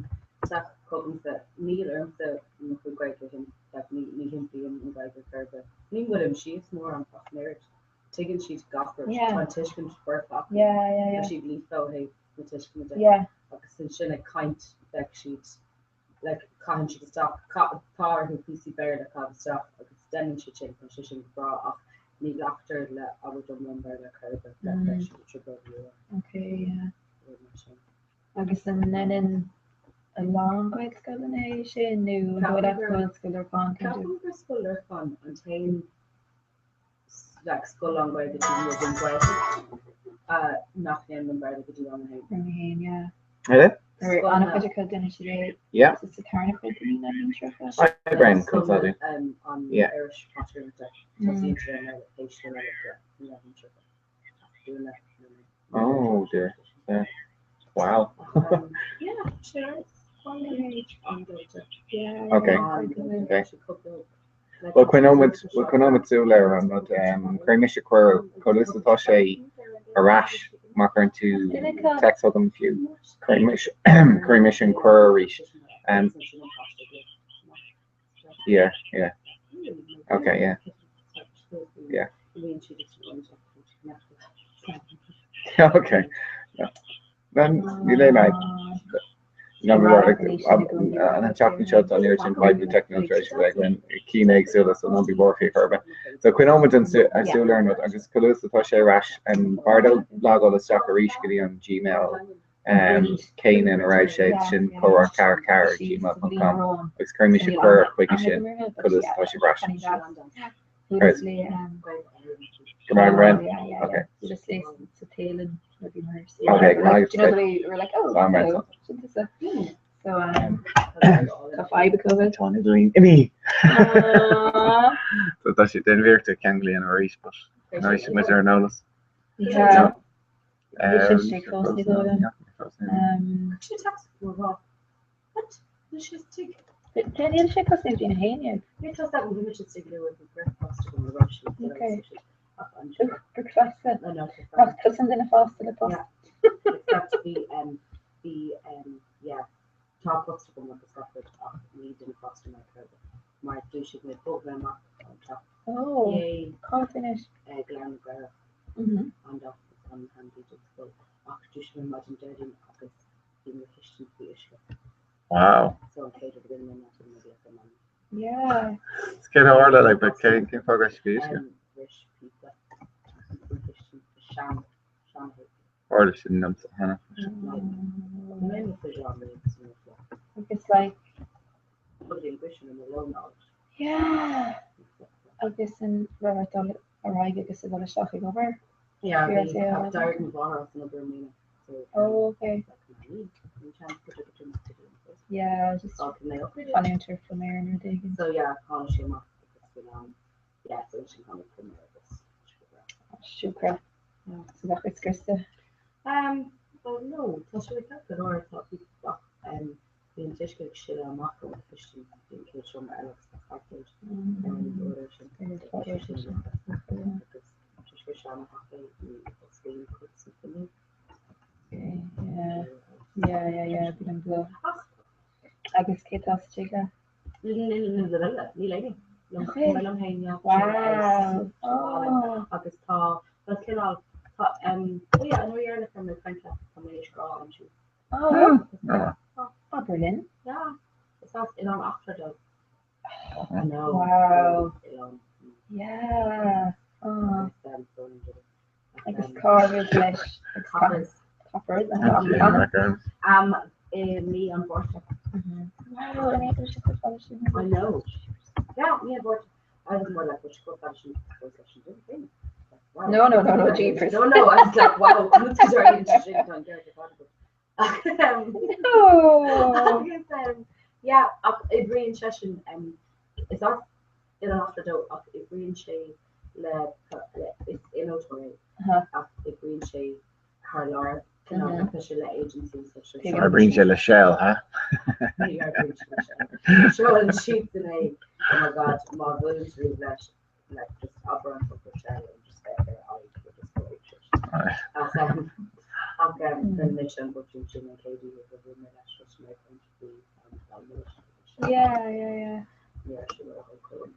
teacht chugamsa níl ormsa mo chuid Gaeilge a like ní ní shimplím an Ghaeilge ar chor ar bith. Ní bhuailim síos mórán ach an oiread. Tuigeann siad gach rud. Yeah. Tá an tuiscint foirfe acu. Yeah, yeah, Tá yeah. siad líofa ó thaobh na tuisceana de. Yeah. Agus ansin ag caint beidh siad like caitheann siad isteach, tá orthu píosaí Béarla a chaitheamh isteach agus déanann siad sin, tá sé sin go breá ach ní ghlactar le abairt iomlán Béarla ar chor ar bith, like beidh siad ag trioblóid mhór Okay, yeah. rud mar sin. Agus an ndéanann a lán Gaelscoileanna é sin nó an dóigh leat go bhfuil Scoil Lorcáin kind of? Ceapaim gur Scoil Lorcáin an t-aon like scoil lán-Ghaeilge taobh amuigh den Ghaeltacht nach ndéanann an Béarla go dtí rang a haon. Rang a haon, yeah. Eile? Ar an-chuid acu déanann siad é Yeah. sa tarna cuid de na shinsearacha. Hi Brian, conas tá tú? An Yeah. Irish pátrúnachta tosaíonn siad ar an mBéarla théis na leibhéal na leibhéal shinsearacha. Dúna na Oh dear. Yeah. Wow. Yeah, sure. An-dóite. Yeah. Okay. Okay. Bhuel, coinneoidh muid, bhuel, coinneoidh muid súil ar an rud. Cuirfidh mise cuireadh, chomh luath is atá sé ar ais, má chuireann tú text chugam fiú, cuirfidh mise, cuirfidh mise an cuireadh arís. Yeah, yeah. Okay, yeah. Yeah. Okay. Níl aon fhadhb. An tseachtain seo tá an oiread sin fadhbanna teicniúla tar éis a bheith againn, cinn éagsúla, so ná bí buartha faoi chor ar bith. So coinneoidh muid an súil ar an rud agus chomh luath is atá sé ar ais, b'fhearr dó logáil isteach arís go dtí an Gmail céanna ina raibh sé, sin comhrá44 gmail.com agus cuirfidh mise cuireadh chuige sin chomh luath is atá sé ar ais. Go maith, go maith. Okay. Okay, go maith. Do you know the way we're like, oh, Slán, hello. So, tá fadhb acu bhfuil. Tá an idirlíon imithe. Aww. So tá sé den bhíocht ag ceangal arís, but arís muid ar an eolas. Yeah. Bhí sé fós ní dóigh liom. What? Níl sé istigh. Níl sé cosúil le daoine féin iad. Níl tá sé go bhfuil sé istigh le bhfuil breakfast agam a raibh sí. Okay. Ach ansin. Breakfast. No, no, Ach tusa an duine fásta le post. Except bhí um bhí um yeah tá post agam agus gach rud ach ní duine fásta mé ar bith. Mar dúisigh mé bog mé amach ón teach. Oh. Yay. Cá anois? Gleann na gCaorach. An dá an handy don scoil ach dúisigh mé maidin Déardaoin agus bhí mo chistin faoi uisce. Wow. So an chéad rud a rinne mé ná bhí mé ag an Yeah. Is cén tharla like but cén cén fáth go raibh sé faoi uisce? Bhris píopa mo chistin sean sean Tharla sin liomsa cheana. Agus like Yeah. Agus an raibh ort dul ar aghaidh agus a dhul isteach ag obair? Yeah, Bhí bhí ort é a d'éirigh mo mháthair as an obair i mbliana. So, Oh, okay. Yeah, just fanúint ar pluiméir nó rud éigin. So yeah, tháinig sé amach agus bhí an yeah, so sin tháinig pluiméir agus Siúcra. So gach rud scriosta. Um, well no, tá sé ceart go leor tá ach um, bhí an t-uisce ag sileadh amach ón chistin bhí an chéad seomra eile agus tá cairpéad ar an uair sin. Ar an uair sin. Agus tá sé seantheach é ní osclaíonn cuid sna fuinneog. Yeah, yeah, yeah, yeah, bíonn an blo. Ach Agus cé tá sa tigh leat? Níl éinne. Okay. Liom féin, yeah. Wow. Oh. Agus tá tá cineál tá um oh yeah, an uair dheireanach a raibh mé ag caint leat tá mé théis grá a aimsiú. Oh. Oh. Abair linn. Yeah. Is as Oileán Eachtra dó. I know. Wow. Oileán. Yeah. Oh. Agus um bróin dó. Agus cá raibh leis? Coppers. Coppers. Um i mí an Mhárta. Wow, an é sé go fada sin? I know. Yeah, mí an Mhárta. I was more like, which go fada sin goes leis an duine féin. Like, wow. No, no, no, no, jeepers. No, no, I was like, wow, this is already interesting. Tá an ceart ar fad agat. Ach, um, No. Agus, um, yeah, ach oibríonn seisean, um, is as Oileán Eachtra dó, ach oibríonn sé le, le, is innealtóir é, Uh-huh. ach oibríonn sé thar lear. Cineál tá sé le agency so sé. Oibríonn sé le Shell, ha? Ní oibríonn sé le Shell. Seolann siadsan é, oh my god, má bhuaileann tú riamh leis, like just abair an focal Shell and just féach ar a aghaidh, you'll just go ape shit. Ach um, ach um, rinne mise an botún sin an chéad oíche gur bhuail mé leis, thosaigh mé ag caint faoi um, dá mbeadh sé le Shell. Yeah, yeah, yeah. Ní raibh sé róshócúil.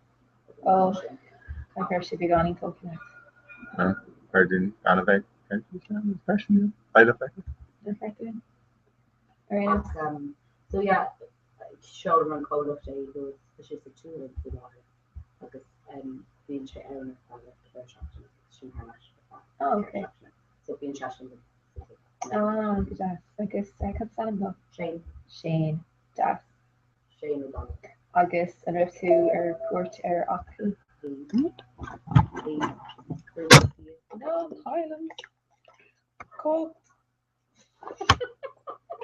Oh, tá raibh sé beagáinín tógtha leat. Ar dún gan a bheith freisin. So yeah, seolann an comhlacht é agus tá sé sa tSualainn faoi láthair agus bíonn sé ann ar feadh like 4 seachtaine agus sin thar n-ais ar feadh Oh, 4 okay. seachtaine. So bíonn seisean Ah, go deas. Agus cad is ainm dó? Shane. Shane. Deas. Shane O'Donnell. Agus an raibh tú ar cuairt ar Acaill? Bhí. Bhí. Bhí. Ná caillim. Cóct.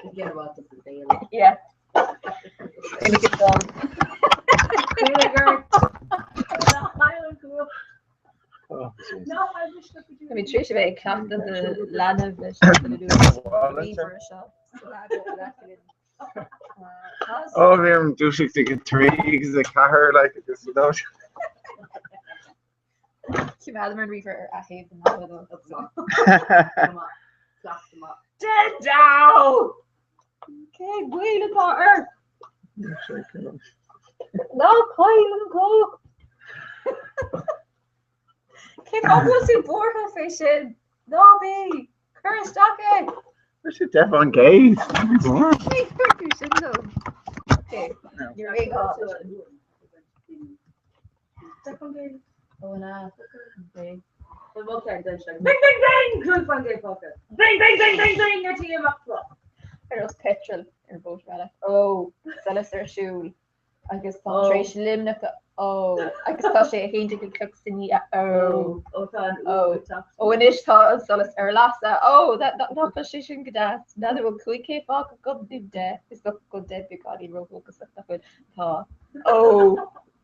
Ginearálta sa saol. Yeah. Gonna get done. Oh, Tá mé tar éis a bheith ag cleachtadh do leanbh leis an ríomhaire seo. Ó bhí orm dúiseacht ag a trí agus a ceathair like agus you know. Coimeádaim an ríomhaire ar aththéamh an Dead down! Cén baol atá ort? Ná caill an cóip! Cén fáth go bhfuil tú buartha fé sin? Ná bí! Cuir isteach é! Tá sé 10%. Ní chuir tú sin dom. Okay, ní raibh aon ghá Bing bing bing! 5% fágtha. Bing bing bing bing bing! Ar tí amach seo. Ar nós petrol ar bhóthar eile. Ó, solas ar siúl. Agus tá tar éis Luimneach a ó agus tá sé 11 a chlog san oíche ó. Ó tá an Ó. Ó anois tá an solas ar lasadh. Ó nach bhfuil sé sin go deas. N'fheadar bhfuil 5 k fágtha agam nó 10. Is dócha go bhfuil 10 beagáinín ródhóchasach nach bhfuil. Tá. Ó.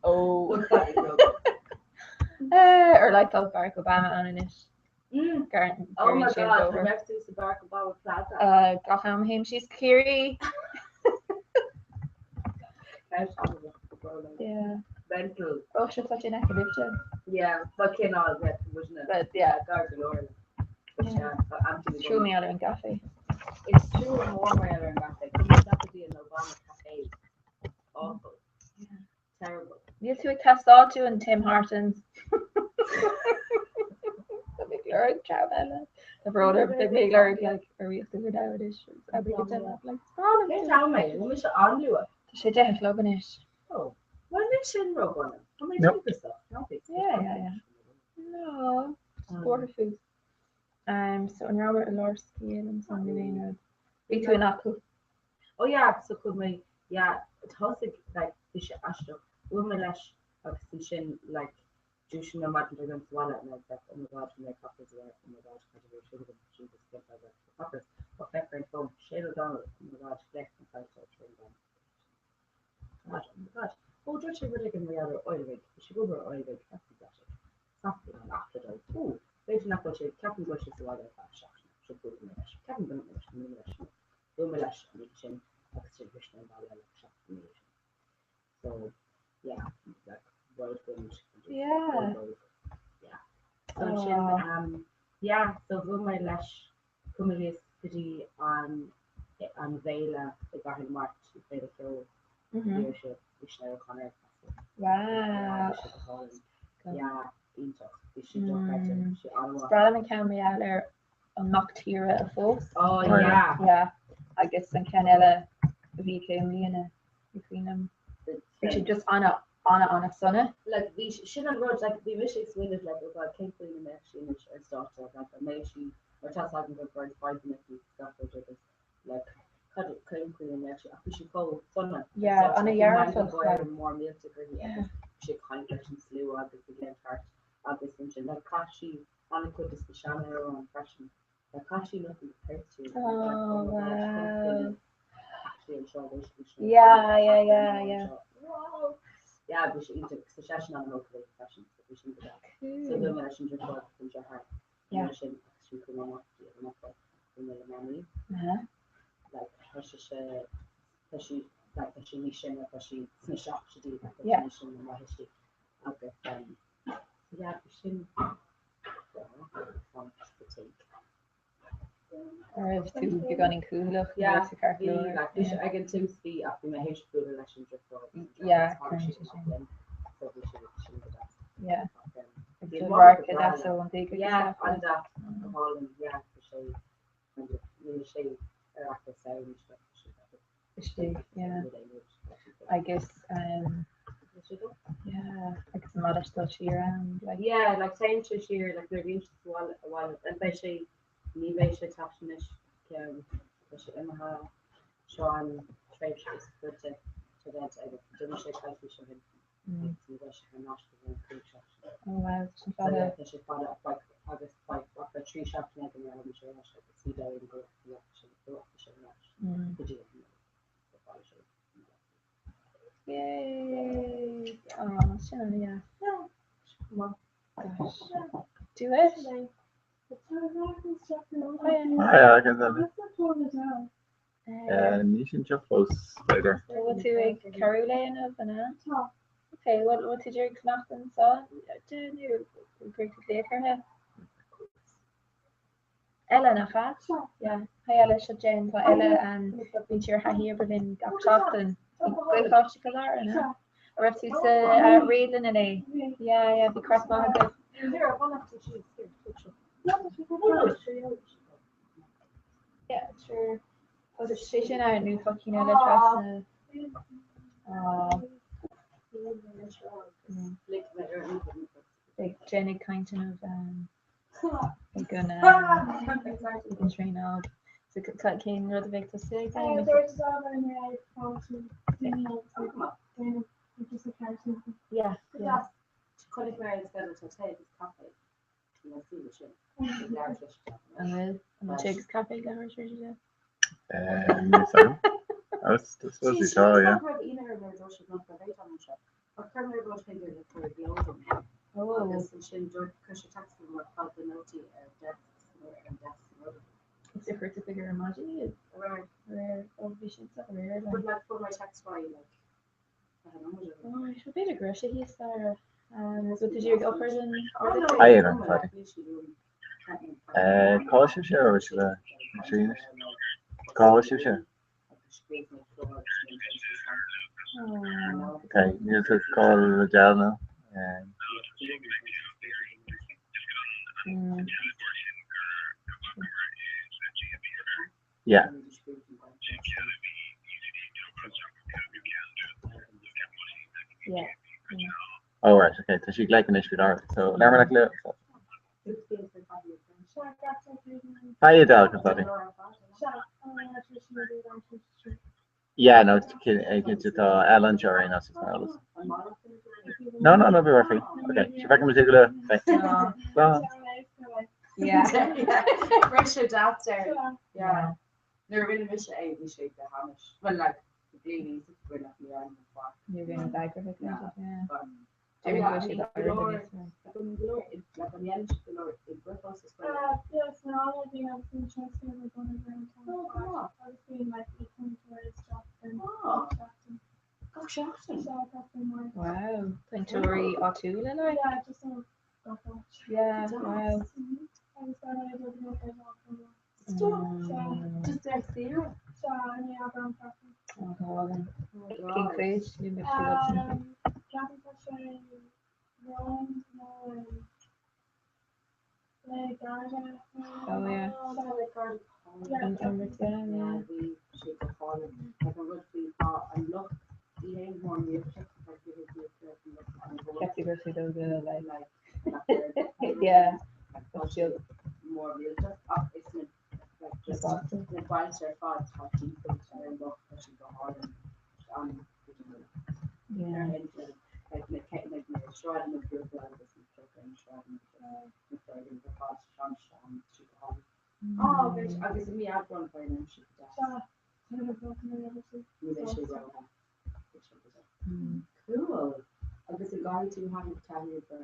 Ó. Ar like tá Barack Obama ann anois. Oh my God, an raibh tú sa Barack Obama Plaza? Gach am a théim síos Ciarraí. Yeah. Mental. Oh, sure, tá sé in aice libhse. Yeah, but cineál, yeah, muidne. But yeah. Gar go leor. But yeah, Trua mar gheall ar an gcaife. Is trua mór mar gheall ar an gcaife. Chuaigh mé isteach go dtí an Obama Cafe. Awful. Terrible. Níl tú ag teastáil uainn Tim Hortons. Tá mé ag lorg treabh eile. Tá brón orm, beidh mé ag lorg like urraíocht ó now anois. Abair go deimhin like Cén t-am é? Bhfuil mise an-luath? Tá sé 10 a chlog anois. Oh, well níl sin ródhona. Tá mé No. díograiseach, ná bí. Yeah, yeah, yeah. No, buartha fút. Um, so an rabhamar i lár scéil ansan nó aon rud? Bhí tú in Acaill. Oh yeah, so chuaigh mé, yeah, thosaigh, like, bhí sé aisteach. Bhuail mé leis agus ansin, like, dhúisigh mé maidin dár gcionn sa bhaile and I was like, oh my god, bhí mé ag coppers away, oh my god, cad a bhí ar siúl agam, Jesus, cén fáth a raibh mé coppers? Oh, féach ar an fón, Shane O'Donnell, oh my god, glaoch an fáilte ar an bhfón. God, oh my god. Oh, dúirt sé rud éigin mar gheall ar oil rig, bhí sé ag obair ar oil rig, that's exotic. Sasana an eachtra dó. Oh, b'fhéidir nach bhfuil sé, ceapaim go bhfuil sé sa bhaile ar feadh seachtaine, so buailfidh mé leis. Ceapaim go mbeidh mé leis, go mbeidh mé leis. Bhuail mé leis an oíche sin agus sin shroich mé an baile like seachtain ina dhiaidh sin. So yeah, like whirlwind Yeah. Yeah. So ansin um, yeah, so bhuail mé leis chuaigh mé síos go dtí an an bhféile i gCathair na Mart, an Féile Ceoil. Bhí sé bhí Sinéad O'Connor ag freastal. Wow. Bhí sé go hálainn. Yeah, iontach. Bhí sé dochreidte. Bhí sé an-mhaith. Is breá liom an ceann mar gheall ar an mac tíre a phós. Oh yeah. Yeah. Agus an ceann eile a bhí aici i mbliana, ní cuimhin liom. Bhí sé just ana, ana, ana sona. Like bhí sin an rud, like bhí mise ag smaoineamh like oh god cén chaoi a mbeadh sí anois ar stáitse, like an mbeidh sí, mar tá 's agam go raibh fadhbanna aici gach rud agus like cad cén chaoi a mbeadh sí ach bhí sí chomh sona ar Yeah, stáitse, ana like bhí dhearfach, meangadh gáire like. mór millteach uirthi agus bhí sí ag caint leis an slua agus ag léim thart agus ansin like chaith sí an-chuid de na seanamhráin freisin. Like chaith sí Nothing Compares to You. Oh wow. Actually anseo leis Yeah, yeah, yeah, yeah. Wow. Yeah, bhí sé iontach. Tá seisean an-ócáid freisin, so bhí sin go deas. So bhí mé leis an deirfiúr agus an deartháir. Yeah. Sin agus sin cuma amach di amach. mé le Mamaí. Like tá sise tá sí like tá sí níos sine tá sí sna seachtóidí like tá sí níos sine ná mo thuistí agus um yeah bhí sin breá fanacht sa tigh. An raibh tú beagáinín cúthaileach nó raibh tú ceart go Bhí leor? like bhí sé ag an tús bhí ach bhí mé théis bualadh leis an deirfiúr agus an Yeah, deartháir tháinig cuireann siad sé amach sin. linn so bhí sé sin go deas. Yeah. Ach um Agus bhí an an mháthair radharc go breá deas like ón dtigh agus yeah stuff. an-deas go hálainn yeah bhí sé kind of níl sé ar ais ann but tá sé Istigh, yeah. Agus um yeah, agus an maith leis dul siar ann like. Yeah, like téann sé siar like nuair a bhíonn sé sa bhaile abhaile and beidh sé ní bheidh sé ag teacht anois ceann beidh sé imithe seo an tréimhse is faide atá déanta aige d'imigh sé coicís ó shin agus ní bheidh sé thar n-ais go ceann 5 seachtaine. Oh wow, tá sin So fada. yeah, tá sé fada ach beidh agus beidh ach beidh 3 seachtaine aige nuair a thagann sé ar ais agus ní dóigh liom go rachaidh sé go rachaidh sé ar ais go dtí an Nollaig. So beidh sé i mBaile Átha Cliath. Yay! Oh, sin an-deas. Gosh. Do it. Hi, I can Níl sin seo fós, b'fhéidir. Bhfuil tú ag cabhrú léi inniu, an ea? Tá. Ok, bhfuil bhfuil tú ag fanacht anseo di nó cuirfidh tú glaoch uirthi? Ella, nach ea? Tá. Yeah. Hi Ella, seo Jen, tá Ella bíonn sí ar thaithí oibre linn gach seachtain. Ag Gaelcholáiste Chill Dara, an ea? Tá. An raibh tú sa réadlann inné? Yeah, yeah, bhí craic maith agaibh. Yeah, sure. Tá sé sin ann nó tá cinn eile trasna. Beidh Jen ag caint inniu ag an ag an traenáil. So cén rud a bheidh tusa ag déanamh? Yeah, yeah. Chonaic mé ar an sceideal tá tae agus caife. An bhfuil? An bhfuil tae agus caife ag leathuair tar éis a 10? Is é chuir tú chuige ar maidin iad? Aréir. Ó bhí sin sa aréir. B'fhéidir go raibh sé thíos Dara. Bhfuil tú ag obair den Cá bhfuil sibhse ar bhfuil sibh anois? Cá bhfuil sibhse? Ok, níl tú cá le deal nó? Yeah. Yeah. Oh right, okay, tá sí ag anois faoi láthair. So labhair le Hi Adele, conas tá tú? Yeah, no, cinnte tá Ellen anseo ar aon nós, is mar eolas. No, no, no, bí faoi. Okay, sé feicim tú go luath. Bye. Slán. Yeah. Bhris deas ar. Yeah. Nuair a rinne mise é bhí sé go hainnis. Well like bliain rinne ní an Ní bhíonn an eagraithe Yeah. yeah. But Déarfainn go bhfuil siad áirithe níos mó. Wow, cainteoirí áitiúla like? Yeah, wow. Oh, go hálainn. Cén chuid? Ní mbeidh siad ábalta. Oh yeah. An an yeah, yeah. Ceapaim go raibh siad óga like yeah. Yeah. Mm. Cool. Agus an gcaithfidh tú thaithí oibre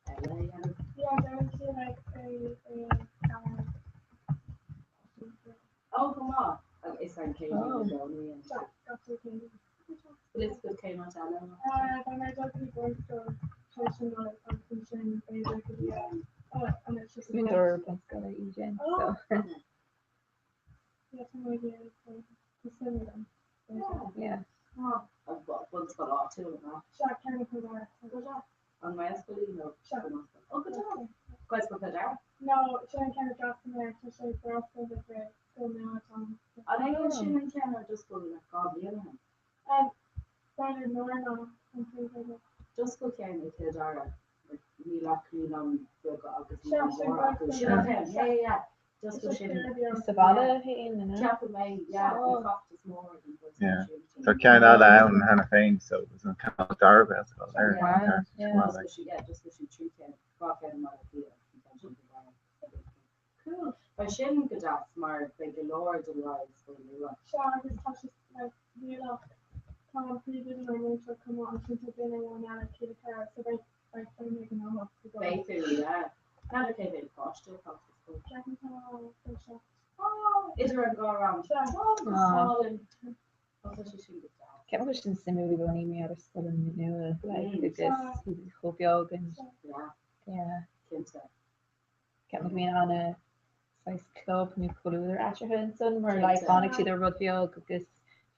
eile a dhéanamh? an Céadaoin i gcónaí an Sea, gach uile Chéadaoin. Bhfuil fhios agat cén áit eile? Beidh mé ag dul go dtí bunscoil tar éis an Nollaig agus ansin b'fhéidir go dtí an Is múinteoir bunscoile í Jen so. Yeah, tá mé ag iarraidh so tá suim agam. Yeah. Bunscoil áitiúil an ea? Sea, ceann i gCill Dara. An nGaelscoil í nó? Sea. Ó go deas. Gaelscoil Chill Dara? No, sin an ceann a d'fhreastail mé air, tá sé Gaelscoil Mhic Rí, scoil nua atá ann. An é sin an ceann ar d'oscail le 2 bhliain ó shin? B'fhéidir nuair ná an príomhoide. D'oscail ceann i gCill Dara, níl ach naíonáin bheaga agus Sea, naíonáin sin mhóra acu. Gaelscoil Sin an Mhic ceann, Rí. yeah, yeah, yeah. D'oscail sin. Sa bhaile féin, an ea? Ceapaim é, yeah, bhí feachtas mór ag an Voice Yeah. Community. Tá ceann eile ann cheana féin so is an ceann dara Gaelscoil ar Wow, yeah. D'oscail sí, yeah, d'oscail sí 3 cinn, 2 cheann i mBaile Átha Cliath agus an ceann sin i gCill Dara. Cool. Beidh sin go deas mar beidh go leor den ride scoil nua. Sea, agus tá sé like níl ach tá an príomhoide mar mhúinteoir chomh maith ansin tá duine amháin eile céad a 4 so beidh beidh beidh mé gnóthach go deo. Beidh tú, yeah. N'fheadar cé mhéad páiste atá sa scoil. Ceapaim tá 27. Oh, idir an dhá rang. Sea. Oh, go hálainn. Oh, tá sé sin go deas. Ceapaim go bhfuil sin suimiúil i gcónaí mar gheall ar scoileanna nua like agus iad chomh beag and Sea. Yeah. yeah. Cinnte. Ceapaim go mbíonn ana saghas club nó comhluadar eatarthu ansan mar like tháinig siad ar rud beag agus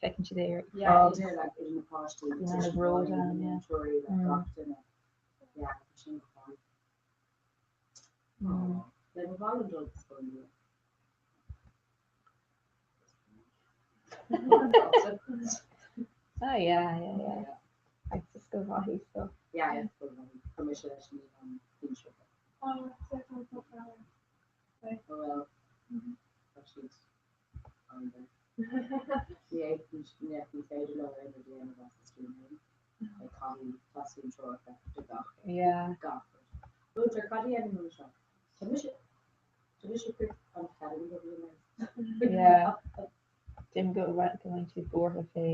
feiceann siad é ar Yeah, fad. idir like idir na páistí, Bíonn ana bhród tuismitheoirí, na ann, yeah. múinteoirí, like gach duine. Yeah, tá sin go hálainn. Aww. Le ba mhaith liom dul go scoil nua. Oh yeah, yeah, yeah. Agus is scoil mhaith í so. Yeah, yeah, scoil mhaith í. Tá mise leis an shinsear. Oh, so tá an foclóir. Oh well, tá siad an-bheag. Ní fhéadfainn, ní féidir leo aon rud a dhéanamh as a stuaim féin. Like caithfidh, teastaíonn treoracha do gach, Yeah. gach rud. Múinteoir, cad a dhéanann mé seo? Tá mise, tá mise ag an cheathrú go bhfuil mé. Yeah. Dim go go mbeidh siad buartha fé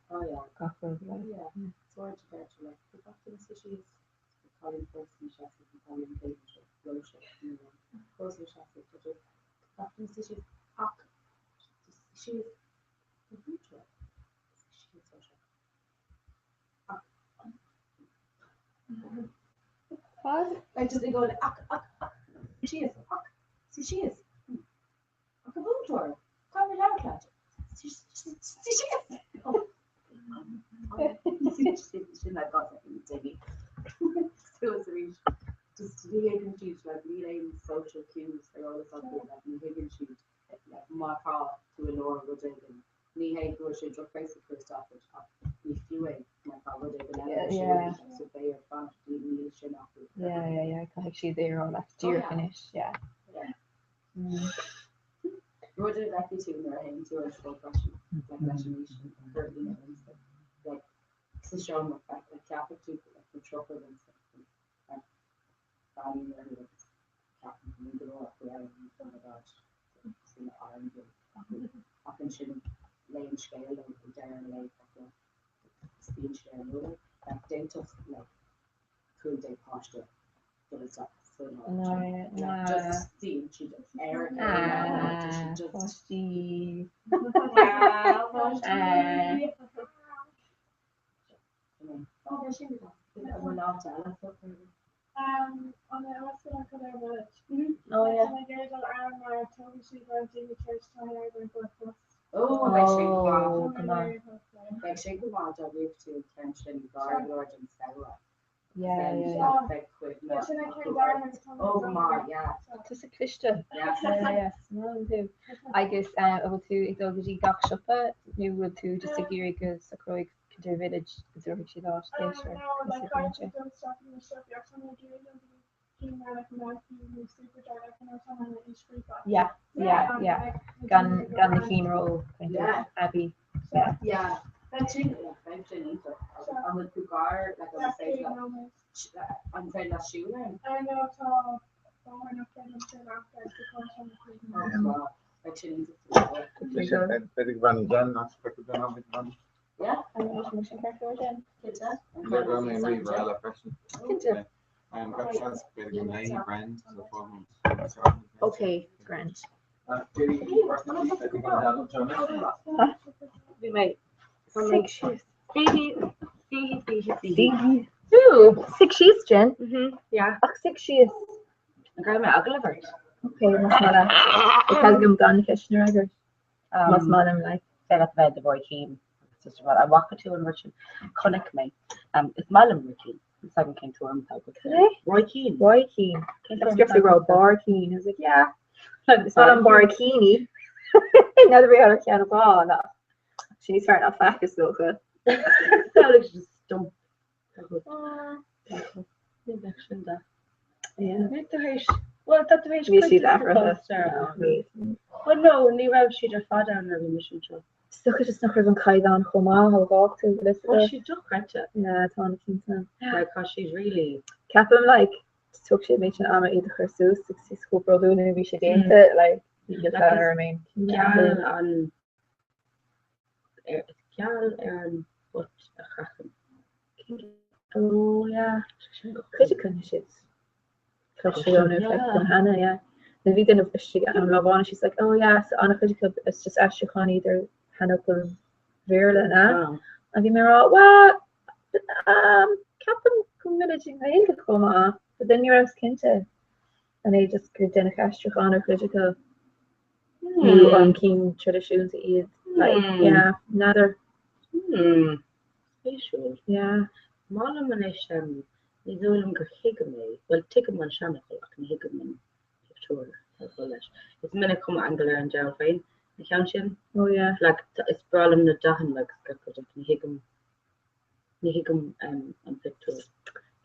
Oh yeah. gach rud like. Yeah. Sort of deirtear like, go gach duine sa síos. Cailín fós ina seasamh, an cailín céanna seo, Róise, fós ina seasamh, tá sé gach duine sa síos ach síos an múinteoir síos ó seo. Ach Fad? Like just ag dul ach ach ach síos ach sí síos ach an múinteoir cá bhfuil leabhar leat? Sí síos. Sin like got Diggy. Suas arís. Just ní thuigeann siad like níl aon social cues ar eolas acu like ní thuigeann siad like má tá tú i lár rud éigin ní hé go bhfuil sé drochbhéas ag cur isteach duit ach ní fiú é má tá rud éigin eile ar siúl Yeah. so beidh ort fanacht níl sin acu. Yeah, yeah, yeah. Caithfidh siad é a rá leat Oh, díreach yeah. anois, yeah. Yeah. Rud a bhfeicfidh tú nuair a théann tú ar scoil freisin, like leis an aois sin, gur líne insa, like sa seomra, like ceapfaidh tú like na 30 insa, like beannaím orthu agus ceapaim go mbíonn go leor acu ann, oh my god, sin arm ach ansin léim scéal leo ag deireadh an lae, like bíonn siad ar an uair, like d'fhéadfadh like 15 páiste dul isteach san áit sin. Like just bíonn siad ar a chéile, tá siad just. Páistí. Wow, páistí. Ó, bhí sin go deas. An bhfuil áit eile fágtha agaibh? An Ollscoil an Kildare Village. Oh yeah. Tá mé ag iarraidh dul ann mar tógann siad roinnt daoine tar éis tithe ar an gcóir post. Ó, beidh sin go maith. Oh, go maith. Beidh sin go maith dá mbíodh tú ceann sin gar go leor don samhradh. Yeah, yeah, yeah. Beidh cuimhne Sin an acu ceann ort. dara tá mé Ó, go maith, yeah. Tusa cliste. Yeah. Yeah, yeah, small tú. Agus an bhfuil tú ag dul go dtí gach siopa nó bhfuil tú just ag iarraidh go socróidh Kildare Village go dtabharfaidh siad áit duit or No, conas like a bhíonn sé? caithfidh tú dul isteach in na siopaí ach tá mé ag iarraidh dul go dtí cinn mar like Nike nó Superdry like an áit an aoisghrúpa. Yeah, yeah, yeah. Gan gan na cinn ró kind of Yeah. aibí. Yeah. Yeah. Beidh sin, yeah, beidh sin iontach. Agus an bhfuil tú gar, like, an Yeah, féidir leat, nóiméad. an féidir leat siúl ann? I know tá bóthar nach féidir liom siúl ach sa chás seo na Oh, wow. Beidh sin iontach. B'fhéidir go bhfuil Jen as go bhfuil Yeah. An bhfuil sin ceart go leor, Jen? Cinnte. Bhfuil mé rí eile freisin. Cinnte. Gach seans b'fhéidir go mbeidh Bren so fágann Okay, grand. Bhí mé Suigh síos. Fiche, fiche, fiche, fiche. Ooh, suigh síos, Jen. Yeah. Ach suigh síos. An gcuirfidh mé agallamh ort? Ok, más maith leat. Tá a fhios agam gan ceist a fhreagairt. Más maith liom, like. Féidir leat bheith i do Roy Keane. Agus an bhfaca tú an rud sin? Chonaic mé. Is maith liom Roy Keane. Níl a fhios agam cén tuairim atá agat. Cad é? Roy Keane. Roy Keane. Cén That's tuairim just atá a raibh agat? Bar Keane. I was like, yeah. Is maith liom Bar Keane. N'fheadar bhí ar cheann dhá ná. Sin níos fearr ná faic is dócha. Samhlaigh just stump. Ní bheadh sin deas. Yeah. Ní tú théis Well, tá tú théis Bhí cuid siad de na athraithe. póstaeir ann. Bhí. Well, no, ní raibh siad ar fad ann nuair a bhí mise anseo. Is dócha just nach raibh an caighdeán chomh maith ó dh'fhág tú le Tá siad dochreidte. Yeah, tá an cinnte. Like, tá siad really. Ceapaim like thóg sé méid sin ama iad a chur suas agus is chomh bródúil nuair a bhí sé déanta like níl fonn orm aon Geal an ar geal ar an phut a chraiceann. Oh yeah. Cuid acu tá siad cloiste nó feicthe cheana, yeah. Nuair bhí duine istigh ann lá amháin she's like oh yeah so an-chuid acu it's just aistriúchán iad ar sheanfhocail Bhéarla an ea? Agus bhí mé ag rá well um, ceapaim go bhfuilid i nGaeilge chomh maith but then ní rabhas cinnte an é just gur deineadh aistriúchán ar chuid acu nó an cinn traidisiúnta iad like yeah n'fheadar. Hmm. Spéisiúil. Yeah. Maith liom anois ní dóigh liom gur thuigim é, bhuel tuigim an seanfhocal ach ní thuigim an pictiúr atá ag dul leis. Is minic cuma aingeal ar an diabhal féin, an ceann sin. Oh yeah. Like is breá liom na dathanna agus gach rud ach ní thuigim, ní thuigim an pictiúr.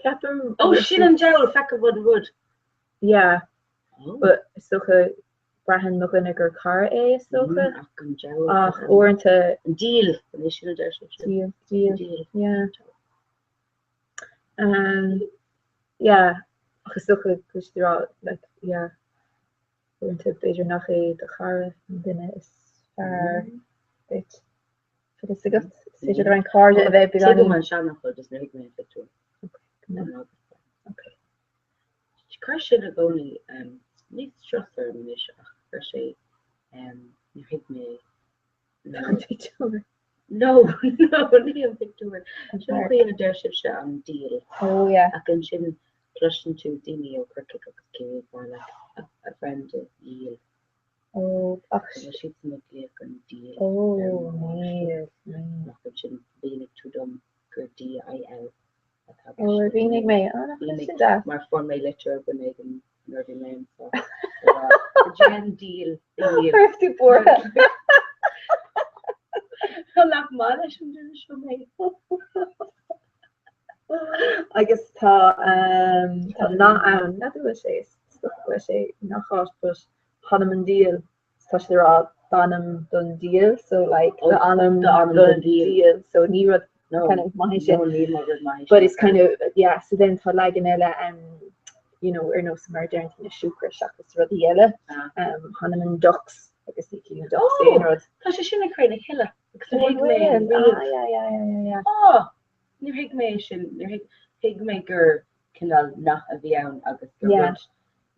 Ceapaim. Oh sin an diabhal, feicim an rud. Yeah. Oh. But is dócha braitheann mo dhuine gur cara é is dócha. Ach an diabhal. Ach uaireanta. An dial, an é sin a deir sibhse? Dial, dial. Dial. Yeah. Um, yeah, ach is dócha go bhfuil siad ag rá, like, yeah, uaireanta b'fhéidir nach é do chara an duine is fearr duit. Bhfuil fhios agat? Is féidir le roinnt cairde a bheith beagáinín. Tuigim an seanfhocal, just níor thuig mé an pictiúr. Okay. Okay. Chuir sin i gcónaí ní strus orm anois ach chuir sé níor thuig mé An pictiúr? No, no, ní an pictiúr. Sin an chaoi ina deir sibhse an dial. Oh yeah. Ach ansin cloiseann tú daoine ó Chorcaigh agus Ciarraí ag rá like a a friend a dhíol. Oh, ach. Go bhfuil siadsan ag glaoch an dial. Oh, níl, níl. Ach ansin mhínigh tú dom gur DIL atá Ó, ar mhínigh mé? Á, nach bhfuil sin deas. Mar fuair mé litir ó dhuine éigin nuair a bhí mé anseo. Jen Deal. Raibh tú buartha. Nach maith leis an duine seo mé. Agus tá tá nath ann, n'fheadar an bhfuil sé, is dócha go bhfuil sé nach áit, but th'anam 'on dial. Tá siad ag rá d'anam don dial so like Oh, d'anam d'anam don don dial. dial so ní rud No, kind of maith é sin. no, ní mar rud maith é But sin. it's kind of yeah so then tá leagan eile you know ar nós mar a deireann daoine siúcra seachas rudaí eile Ah. th'anam 'on ducks agus ní ciallaíonn ducks Oh! aon rud. Tá sé sin ag Cré na Cille. Agus Oh, níor thuig mé bhfuil? riamh. Ah, yeah, yeah, yeah, yeah, yeah. Oh, níor thuig mé sin, níor thuig, thuig mé gur cineál nath a bhí ann agus gur Yeah. rud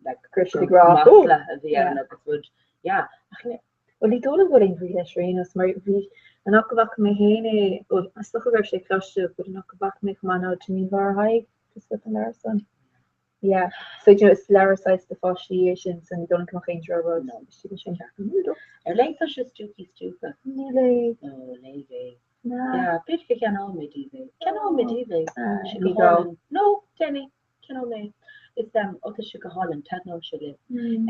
like Go raibh siad gur ag rá, masla a bhí Yeah. ann agus rud, yeah, ach ní, Bhuel, ní dóigh liom go bhfuil aon bhrí leis ar aon nós, mar bhí an áit go bhfaca mé féin é, bhuel, is dócha go raibh sé cloiste, but an áit go bhfaca mé chomh maith ná Jimín Mháire Thaidhg, is rud an leabhar san. Yeah, so you know, is leabhar saghas do pháistí é sin, so ní dóigh liom go mbeadh aon droch-rud No. istigh ansin. Ceapaim. Ar léigh tusa Stúcaí Stiúgtha? Níor léigh. Ó, léigh é. Na. Yeah, b'fhéidir go gceannóidh mé daoibh é. Ceannóidh mé daoibh é. Ah, Tá sé ní go gá. hálainn. No, déan é. Ceannóidh mé. Is um, ó tá sé go hálainn, taitneoidh sé libh.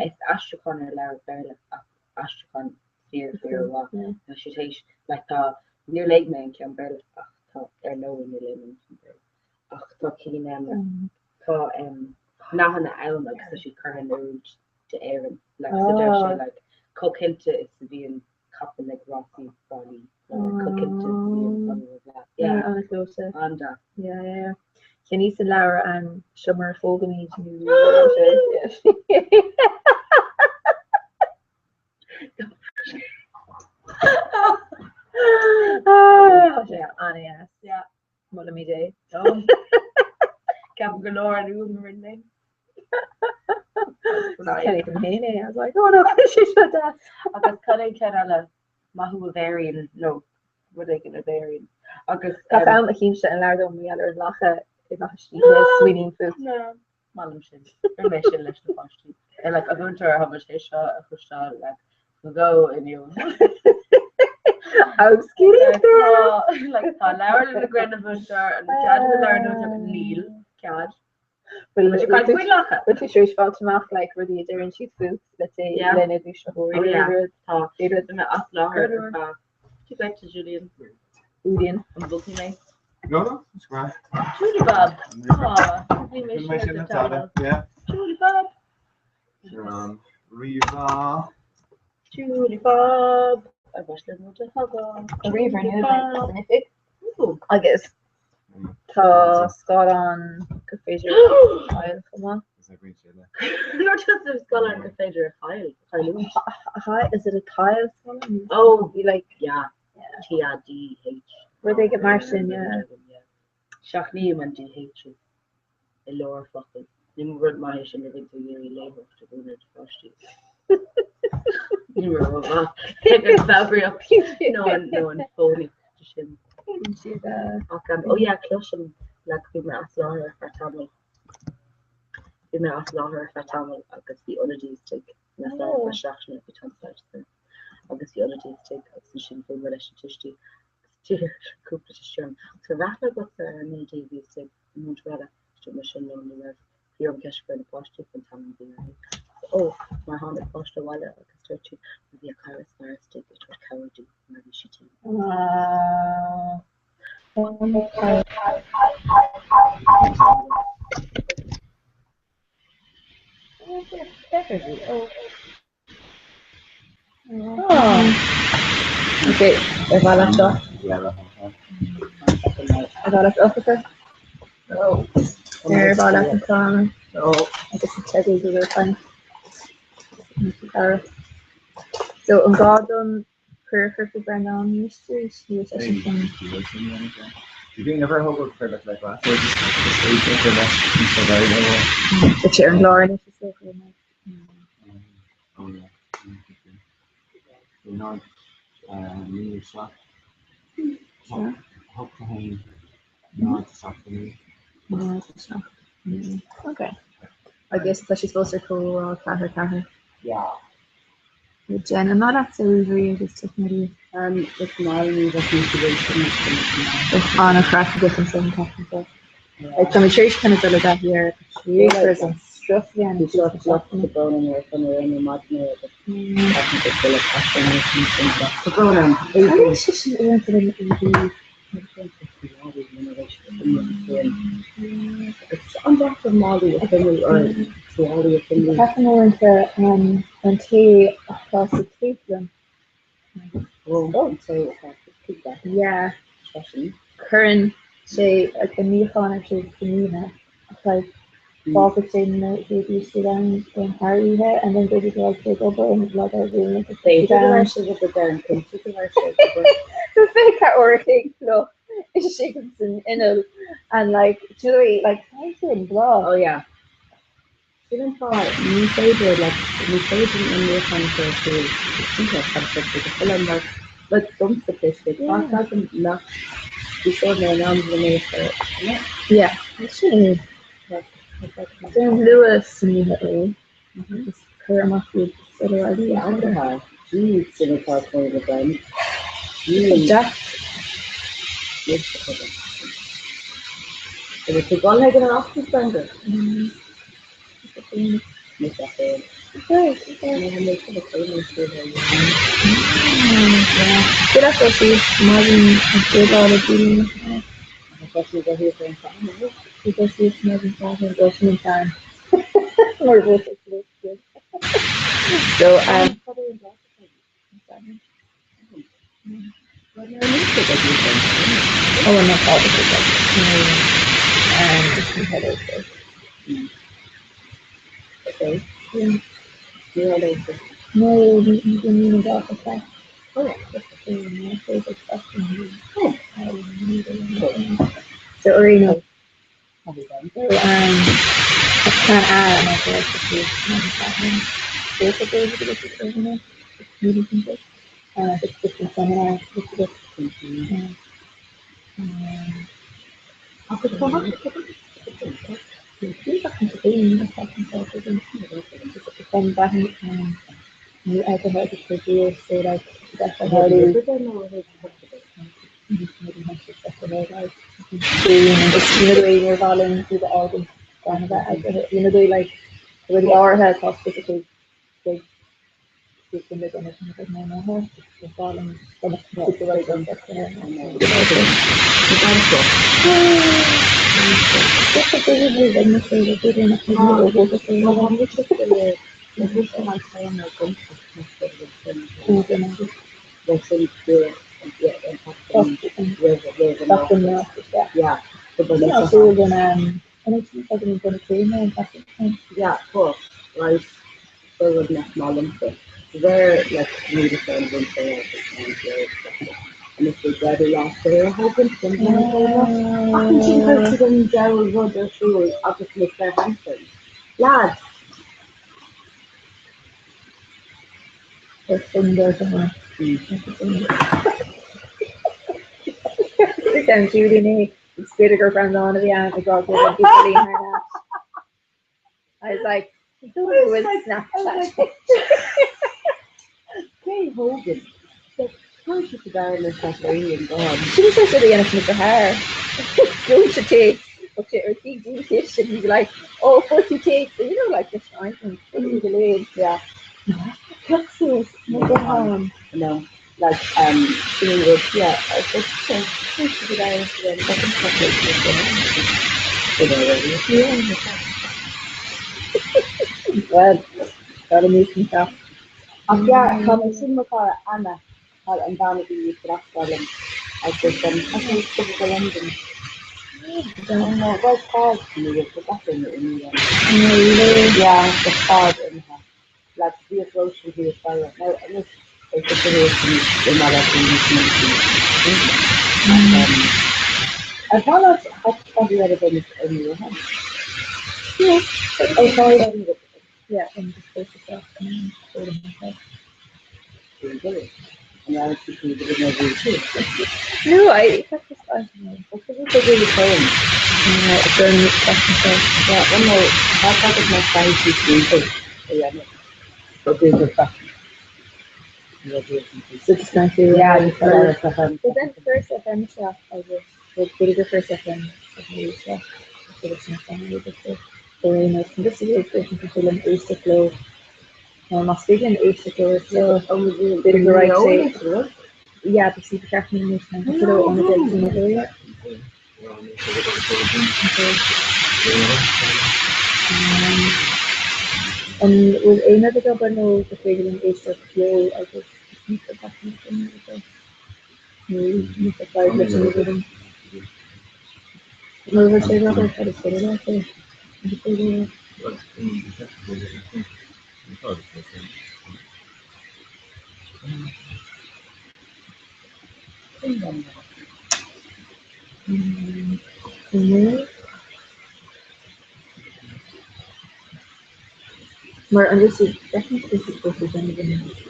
Is aistriúchán ar leabhar Béarla ach aistriúchán fíor fíor mhaith. Yeah. Tá sé théis, like tá, níor léigh mé an ceann Béarla ach tá, ar ndóigh níor léigh mé an ceann Béarla. Ach tá cinn um, tá um, nathanna ann agus tá siad curtha in oiriúint d'Éirinn. Like, so deir sé Ah. like, chomh cinnte is a bhíonn capall ag rásaí Thrá Lí chomh cinnte is a bhíonn blah blah blah. Yeah. An-chlóite. An-deas. Yeah, yeah, yeah. Cheannaíos an leabhar an Seo mar a phógaimid nó Ah, sé an-deas. Yeah. Molaimid é. Ceapaim go leor an uaim a rinne mé. Like, Cén féin é? I was like, oh no, sé seo deas. Agus cad é an ceann eile? Maith thú a bhéirín nó rud éigin a bhéirín. Agus Tá fonn a chinnte an leabhar dom mar gheall ar an lacha i mbaithis oíche smaoiním fút. No. Maith liom sin. Rinne mé sin leis na páistí. They're like, a mhúinteoir, tá muid théis seo a chloisteáil like, go inniu. Like, tá leabhar na gcrainn a mhúinteoir, an cead na leabhar nó níl cead. Bhfuil Muid ag caint faoin lacha. Bhfuil tú tar éis fáilt amach like rudaí a deireann siad fút let's say Yeah. lena dtuismitheoirí Oh, yeah. rud Tá rud mé as láthair ar feadh. Cé go Julian? Julian. An bhfágfaidh mé? No, no, it's grand. Julie Bob. Aw, bhí mé Bhí mé sin sin le le tada. tada. Yeah. Julie Bob. Sure. Ríomha. Julie Bob. Ar mhaith le muid a thagann. An ríomhaire nua san oifig Ooh. agus tá scáileán gur féidir a fháil chomh maith. Nuair tá scáileán gur féidir a fháil, chailliúint. Hi, is it a tile scáileán? Oh, You like yeah. T A D H. Rud éigin mar sin, yeah. Seachnaím an DH i lár focal. Ní rud maith é sin le bheith ag iarraidh léitheoireacht a mhúineadh do pháistí. Ní raibh rómhaith ag an bhfoghraíocht nó an nó an fónaíocht sin. Bíonn siad Ach um, oh yeah, cloisim like bhí mé as láthair ar feadh tamaill. Bhí mé as láthair ar feadh tamaill agus bhí ionadaí istigh na oh. feadh seachtaine bhí tonsillitis agus bhí ionadaí istigh agus ansin bhí mé leis na tuistí agus cúpla tuiste orm. Agus ar aithne agatsa ar an ionadaí a bhí istigh an múinteoir eile, dúirt mé sin nó ní raibh bhí orm ceist a chur ar na páistí faoin t-ainm a bhí uirthi. Ó, mar tháinig páiste abhaile agus dúirt siad mar bhí a cara is fearr istigh ag tabhairt cabhair di mar bhí sí tinn. Okay, ar mhaith leat seo? Ar mhaith leat ochair? Ar mhaith leat an crann? Agus an teideal go bhfuil féin. So an gá dom cuireadh a chur faoi Breandán anois arís? Ní raibh sé sin chun. Tá sé ar an gclár anois is dócha. Okay. Agus tá sé fós ar comhrá 4 4. Jen, an maith leatsa ríomhairí agus teicneolaíocht? Is maith liom iad ach ní Bheadh an-chraic agat anso an tseachtain seo. Like, tá mé tar éis kind of dul i dtaithí air ach an strus a dhéanann siad sa seachtain. An é sé sin uaireanta le na Ceapaim uaireanta an té atá sa taobh Yeah. Cuireann sé an níochán ar siúl san oíche ach like fágfaidh sé na héadaí istigh ann don thar oíche and then b'fhéidir go raibh sé ag obair an lá dár gcionn agus B'fhéidir go raibh sé ag obair déan cinnte go raibh sé ag obair. So 24 uair a chloig fliuch istigh san inneall and like do you know the way like tá sé an bláth. Oh yeah. Sin an fáth ní féidir like ní féidir an níochán a chur ar siúl timpeall ar feadh go chuile mar like domsa pé scéal tá fhios agam nach úsáid mé in am le mé a chur Yeah, sin é. Déan luath san oíche é agus cuir amach iad sula raibh Jeez, sin atá ag Ben. Deas. Agus tú dul ag an Oireachtas, Brenda? Mise féin. Cé leat dul síos maidin an chéad lá le Julian? Dul síos maidin Sathairn, dul sin an plean. Mar bhfuil sé sa So, cad é an dáta Sathairn? Oh, not all the Okay. Yeah. No, ní dáta se. So or you know, so Tá an Yeah, but right, so rud nach maith liomsa. Bheir like ní an bun and if they get lá saor thógann ach sin chuir an diabhal rud ar siúl agus le Southampton. Lads! B'fhéidir gur Breandán a bhí ann ag rá go raibh an thar n-ais. I was like, who was Snapchat? Cé Hogan? Chuir sé sa dara le Alien gone. Sin sé a dhéanamh na hair. Go to take. Okay, or he do this and he'd be like, oh, 40 takes. And you know, like this iPhone, delayed. Yeah. Pixels, no go No. Like, sin rud, yeah, Well, got a new stuff. Ach yeah, tá mé sin mo chara Anna an bhean a bhí ag freastal agus tá sí ag go London. No, well, tá ní go gach duine i ní Yeah, the fad imithe. Like, bhí Róisín thíos staighre. Now, anois, beidh cúpla Róisín i mBaile Átha Cliath níos mó. Ar bhealach, tá ar a bheith ar ní Yeah. Oh, sorry, I didn't get Yeah, and just face yourself and then go to myself. No, I that's just I don't know. During the myself. Yeah, well, no, that's like my So just going to Yeah, just But then first FM shop I was like go to first FM shop. Más féidir an éisteacht leo b'fhéidir go raibh sé yeah, but see, ceart An bhfuil aon rud ag obair nó gur féidir linn éisteacht leo agus nó bhfuil sé ag obair cad is féidir leat é? Is féidir leat? Mar an bhfuil siad definitely supposed to déanamh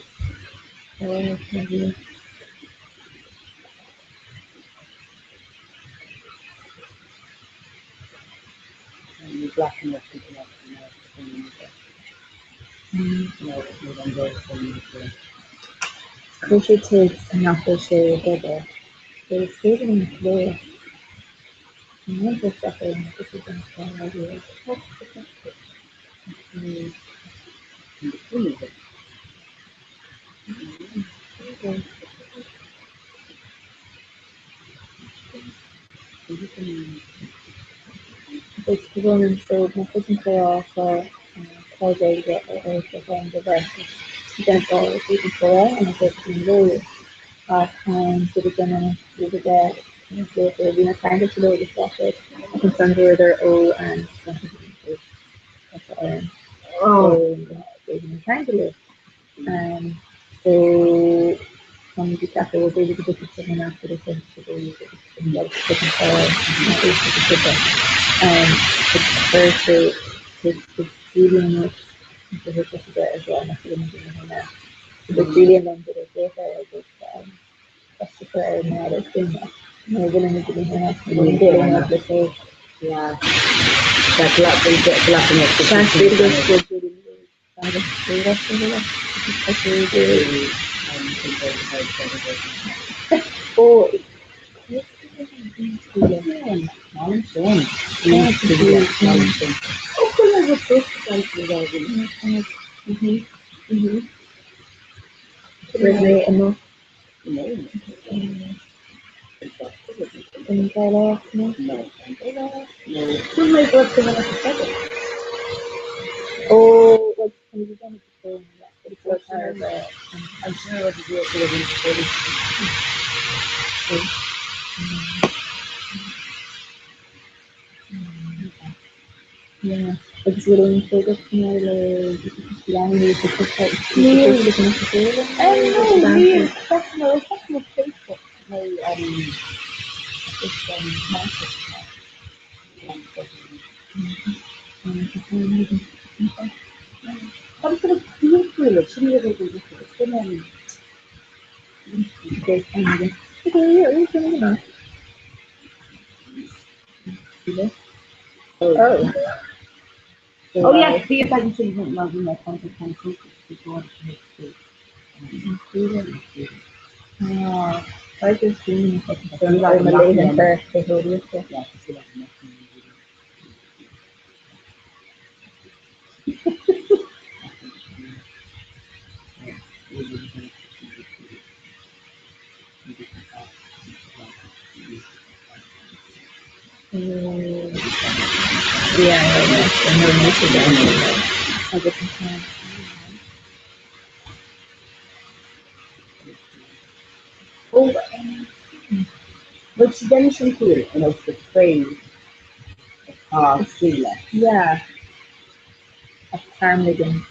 Chuir sé téacs nach bhfuil sé ag obair. So is féidir linn léamh. Is bhronn so mar chuid den chomhrá tá clár Gaeilge ar Iris FM de bheith den an chomhrá an an ach siad ag déanamh rud a bhí na ceangailte leo agus tá siad ach ansan dúradar ó ceangal leo. So an bhí ceapadh ó b'fhéidir go dtiocfaidh sé in after the sin go chuir sé Julian Julian Oh, Agus bhfuil aon phróiseas le leanaí Oh. Oh yeah, bhí a bheith sin mar bhí mé chun chun chun Oh, But she then sin cool and of the frame síle. Yeah. A ptarmigan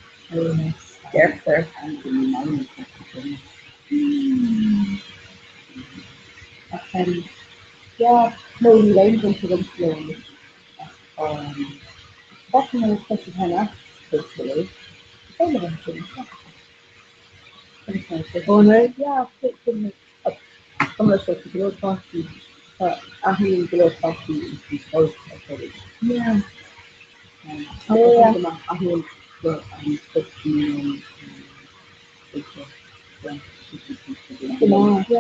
deirtear. Yeah, no, ní aon go Oh no. Yeah, Yeah. Oh yeah. Go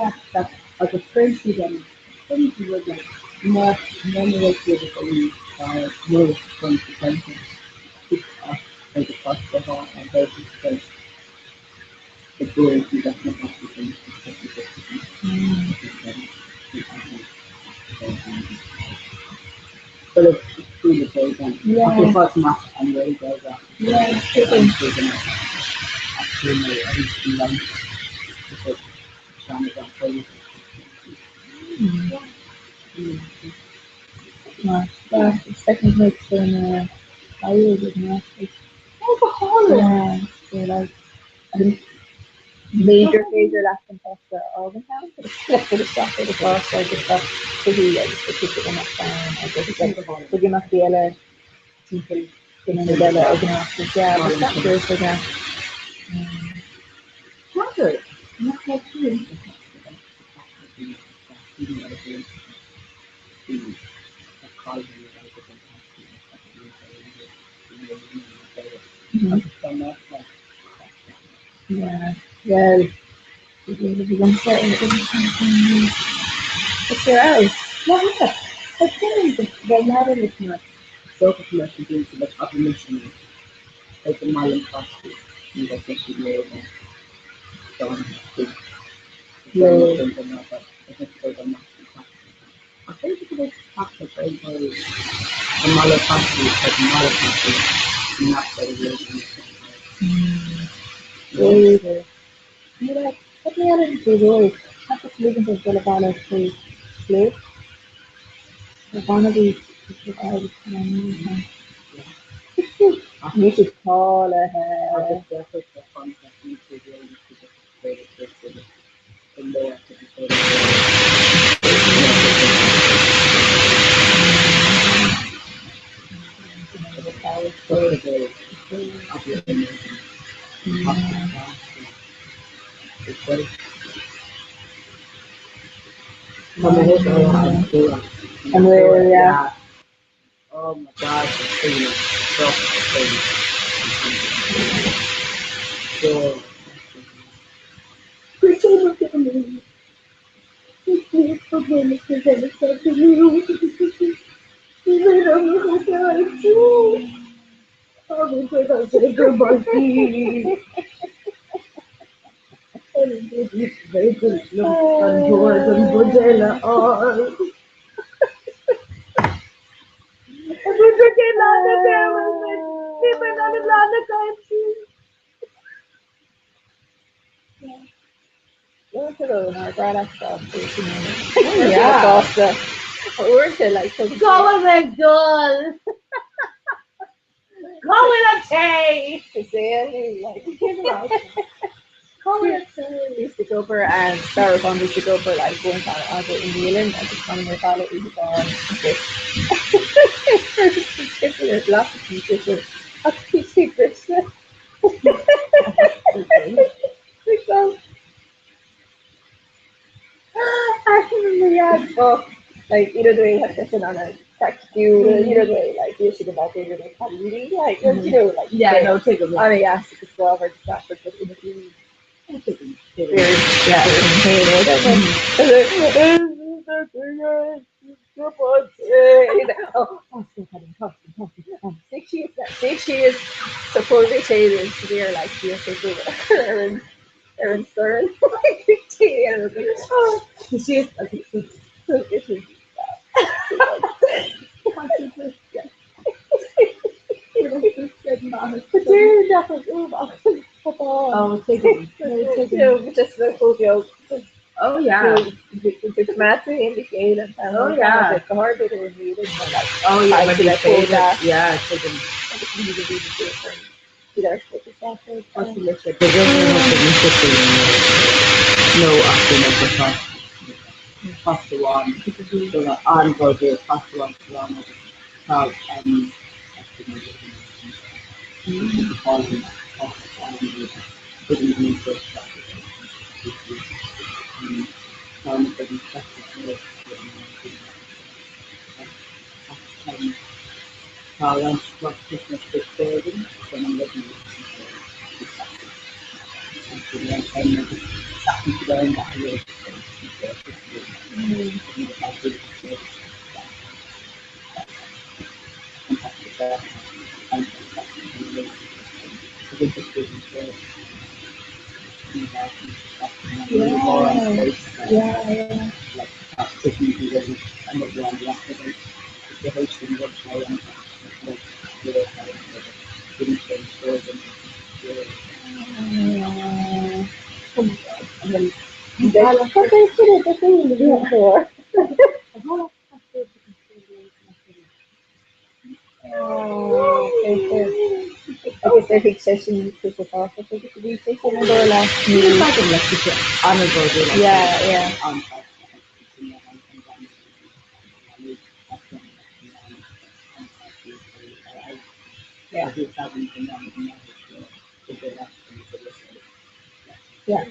Yeah, agus chuir siad an má Yeah. Yeah. Mar second mix in Yeah, so like B'fhéidir féidir leat an páiste a fhágaint ann isteach ar do pháiste agus tá cluichí agus tá cúpla imeacht ann agus chuig imeachtaí eile timpeall in ionad eile ag an Oireachtas. Yeah, but that's good for that. Yeah, well, What's your house? B'fhéidir. Ní raibh cad mé eile de dhóigh ceapadh ligean dóibh dul abhaile faoi chlub Bhannaí Níl siad cáilithe. An bhfuil, yeah. Oh my God, Go bhfuil mé ag dul! Cá bhfuil an tae? Bhíos ag obair samhradh amháin bhíos ag obair like one time aga i mbialann agus tháinig mé abhaile oíche amháin agus tibble ach bhí sé briste. Like, you know the way tá sé sin an-phraiticiúil, you know the way like bhí sé go maith b'fhéidir le cailíní, like you know like Yeah, no, tuigim. an-dheas agus ábhar deacair but ina Yeah. Síos so fuair mé tae severe like bhí sé ar an ar an sorn Síos Oh, tuigim. Just the chomh beag Oh yeah. Oh yeah. Oh yeah, when you say that. Yeah, tuigim. No, Pasta amháin an-bhródúil pasta amháin sa rang agus tá Yeah, Agus ar thuig seisean cúpla fása agus a bhí sé sin an dóigh leat? Yeah, yeah. Yeah. Yeah.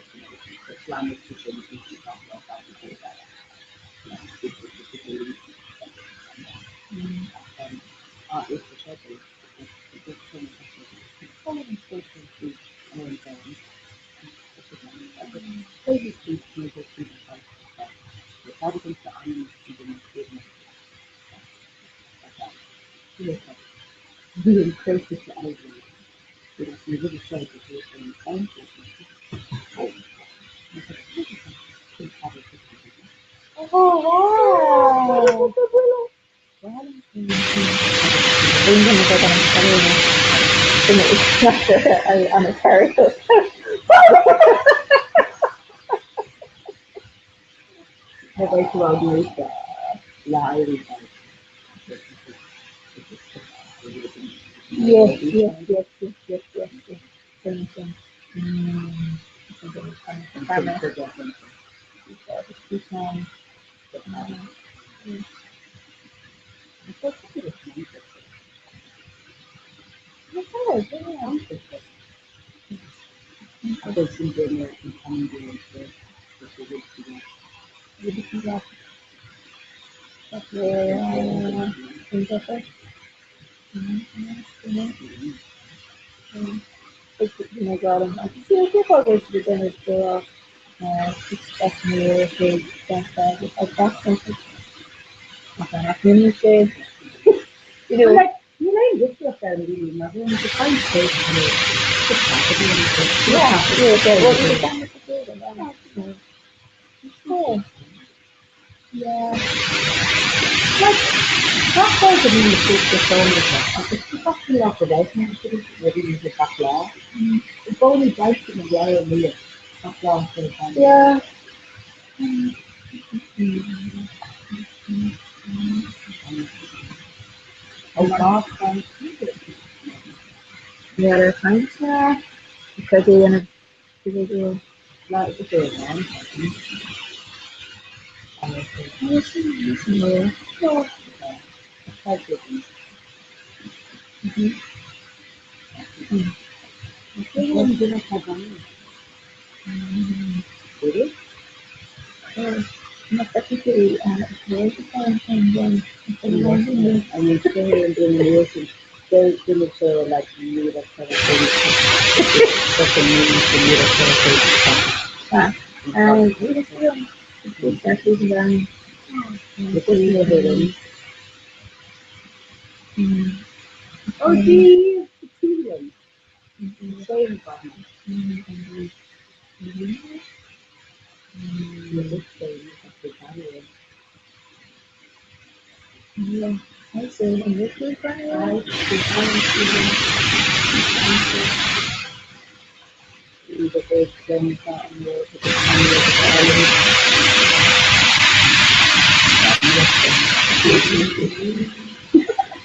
Oh, wow. Yes, yes, yes, yes, yes, yes, yes. Sin sin. Níl aon difríocht ann really mar bhí muid ag caint fé Yeah.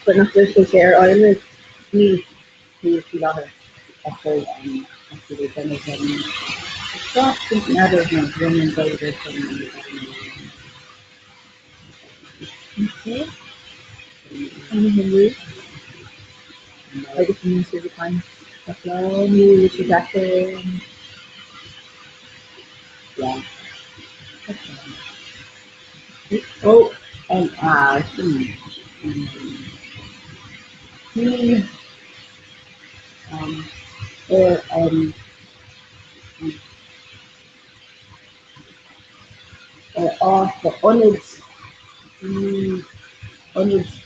But nach bhfuil sé sé ar island? Níl níl faoi láthair ach Agus ní sé caint ní sé deacair. Yeah. Oh, and ah, sin. Ní um, or um, ar áit ionad ionad oibre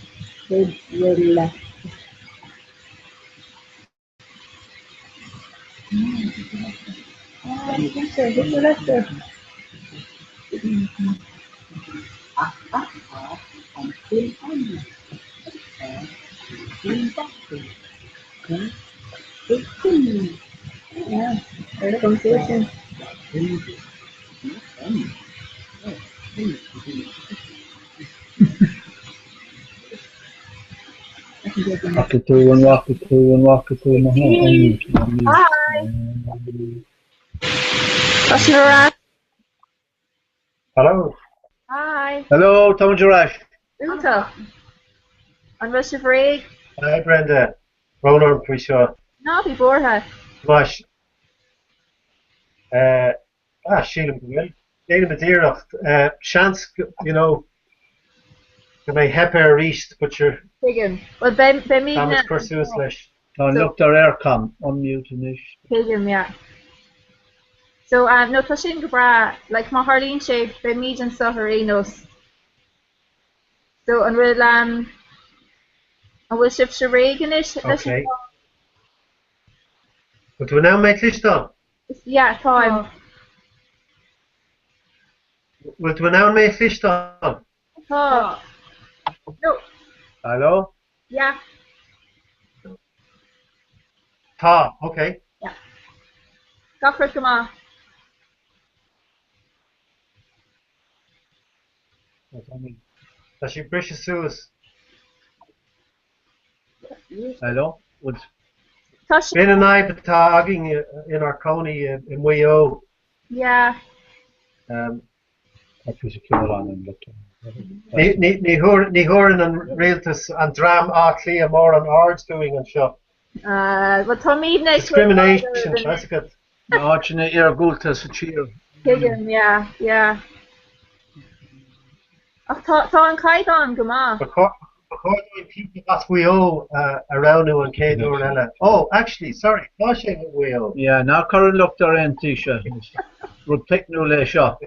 Yeah, ar an sin. Bhfaca tú an bhfaca tú an bhfaca tú na Hi. Tá sibh ar ais. Hello. Hi. Hello, táimid ar ais. Iontach. An bhfuil sibh réidh? Hi Brenda. Brón orm faoi seo. Ná bí buartha. Mais ah, sílim go bhfuil. Déanaimid iarracht. Seans, you know, go mbeidh teip air arís, but sure. Tuigim. Well, beimidne. Táimid cur suas leis. Tá an locht ar Eircom. Unmute anois. Tuigim, yeah. So, um, no, tá sin go breá. Like, má tharlaíonn sé, beimid anseo ar aon nós. So, an bhfuil, um, an bhfuil sibhse réidh anois leis an Okay. Bhfuil tú in ann mé a chloisteáil? Yeah, táim. Bhfuil tú in ann mé a chloisteáil? Tá. No. Hello? Yeah. Tá, ok. Yeah. Gach rud go maith. Tá sí ag briseadh suas. Hello? Tá sé. B'in an fhadhb atá againn inár cónaí i Maigh Eo. Yeah. Tá fisiciúil ann an lucht. Ní thabharann an rialtas an dream Átha Cliath mórán aird dúinn anseo. Bhuel, táimidne ag Discrimination, tá fhios agat. Na háiteanna iargúlta sa tír. Tuigim, yeah, yeah. Ach tá, tá an caighdeán go maith. Ba chóir dúinn píosa as Mhaigh Eo a roghnú an chéad uair eile. Oh, actually, sorry, tá sé i Maigh Eo. Yeah, ná cuir an locht ar aon Taoiseach. Is rud teicniúil é seo.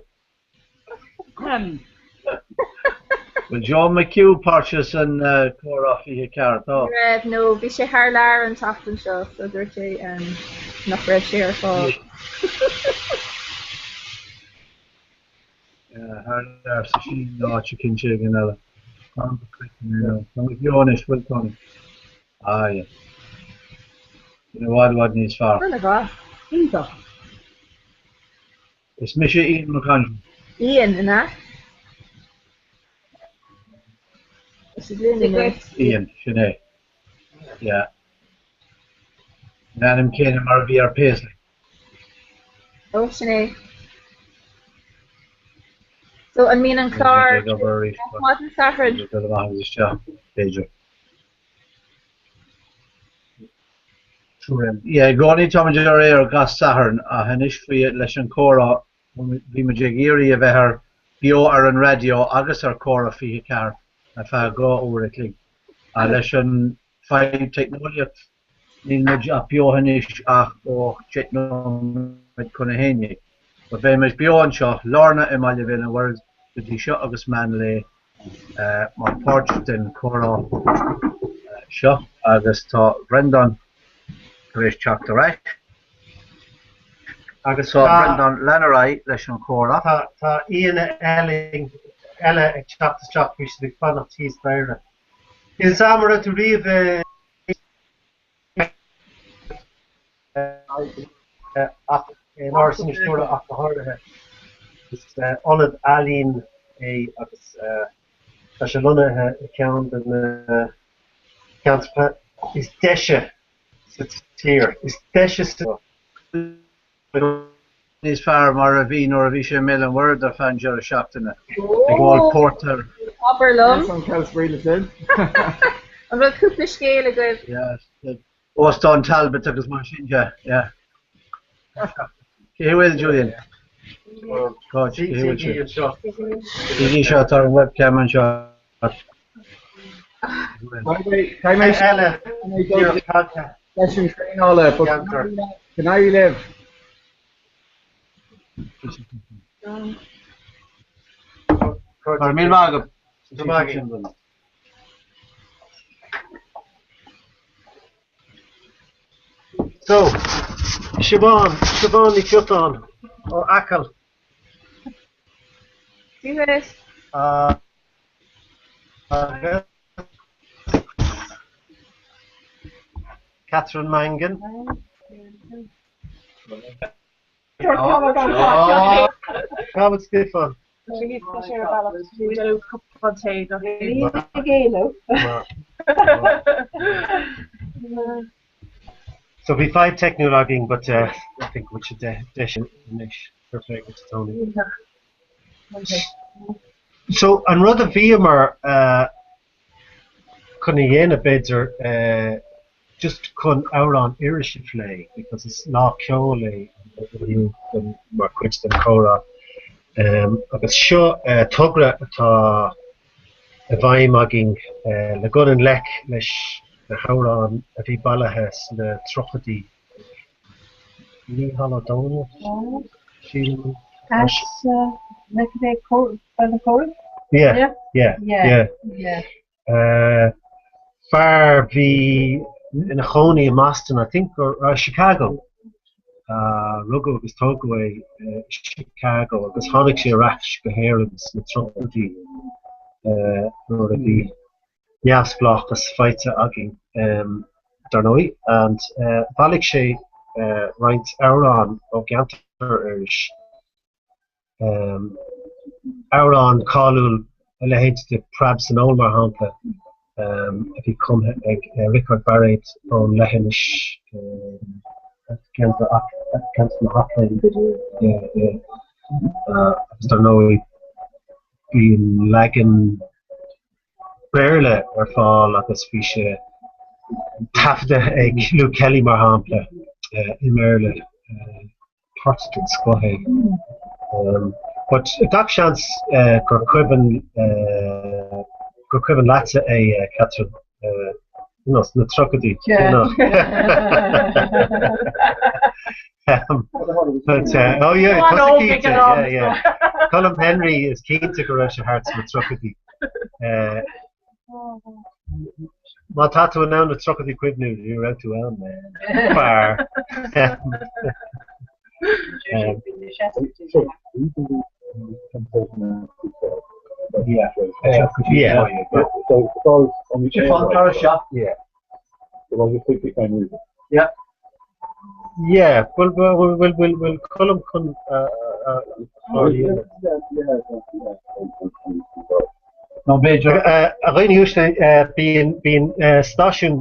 Bhfuil Joe McHugh páirteach san Comhrá 24? Tá. Ní raibh, no, bhí sé thar lear an tseachtain seo so dúirt sé nach raibh sé ar fáil. Thar lear sa Sín nó áit eicínt éigin eile. Tá muid beo anois, bhfuil Tony? Ah yeah. I bhfad i bhfad níos fearr. Iontach. Is mise Ian McConville. Ian, an ea? Tá siad linn anois. Ian, sin é. Yeah. An ainm céanna mar a bhí ar Paisley. Ó, sin é. So, an mbíonn an clár maidin Sathairn? Dul amach agus isteach, b'fhéidir. Yeah, i gcónaí táimid ar aer gach Satharn ach anois faoi leis an Comhrá bhí muid ag iarraidh a bheith ar beo ar an raidió agus ar Comhrá 24 ar feadh 2 uair a chloig. Ach leis an fadhb teicneolaíocht níl muid ach beo anois ach ó 10 nóiméad chun a haon dhéag. But beidh muid beo anseo, Lorna i mBaile Bhéal an Mhuirthead go dtí seo agus meán lae. mar pháirt den chomhrá seo agus tá Breandán tar éis teacht ar ais. Agus tá Breandán, lean ar aghaidh leis an chomhrá. Tá tá aíonna eile ag teacht isteach, bhí siad ag fanacht thíos staighre. Níl 'fhios a'm an raibh tú riamh i ach in Áras Inis Dúra ach go háirithe. Is ionad ealaíon é agus tá sé lonnaithe i gceann de na ceantracha is deise sa tír. Is deise sa. Níos fearr mar a bhí nuair a bhí sé i mBéal an Mhuirthead ar feadh an deireadh seachtaine ag ól pórtair. Abair liom. An ceann An bhfuil cúpla scéal agaibh? Yeah, Óstán Talbot agus mar sin de, yeah. Cé bhfuil, Julian? Cá cé bhfuil sé? Bígí seo, tá an webcam anseo. Eile, díreach tagtha. Seisiún traenála, go n-éirí libh! Go raibh míle maith agat. Go raibh maith agat. So, Siobhán, Siobhán Ní Chiotáin ó Acaill. Dia duit. Agus Catherine Mangan. Cá bhfuil Stiofán? So bhí fadhb teicniúil againn but I think go bhfuil sé deis anois. Fair play duit Tony. So an rud a bhíomar chun a dhéanamh b'fhéidir just chun amhrán Iorrais a phlé because is lá ceoil é inniu mar chuid den chomhrá. Agus seo togra atá i bhfeidhm againn le dul i ngleic leis na hamhráin a bhí bailithe sna tríochaidí. Mícheál Ó Domhnaill, sílim. As Baile Chomhraic? Yeah, yeah, yeah. Fear a bhí ina chónaí i mBoston, I think, or Chicago. Rugadh agus tógadh é i Chicago agus tháinig sé ar ais go hÉirinn sna tríochaidí nuair a bhí neamhspleáchas faighte againn, dar ndóigh, and bhailigh sé roinnt amhrán ó gceantar Iorrais. Amhrán cáiliúil a leithéid de Preab san Ól, mar shampla, a bhí cumtha ag Riocard Bairéad ón leithinis ceantar na hAclaí. Agus dar ndóigh bíonn leagan Béarla ar fáil agus bhí sé. Taifeadta ag Luke Kelly mar shampla i mBéarla, port den scoth é. But gach seans gur cuimhin gur cuimhin leatsa é Catherine, you know, sna tríochaidí, you know. But oh yeah, tá cinnte, yeah, yeah. Colm Henry is cinnte go raibh sé thart sna tríochaidí. Má tá tú in ann na tríochaidí a chuimhniú, ní raibh tú ann, fear. Yeah, bhfuil bhfuil bhfuil bhfuil Colm chun Nó b'fhéidir. A dhaoine uaisle, bíonn bíonn stáisiún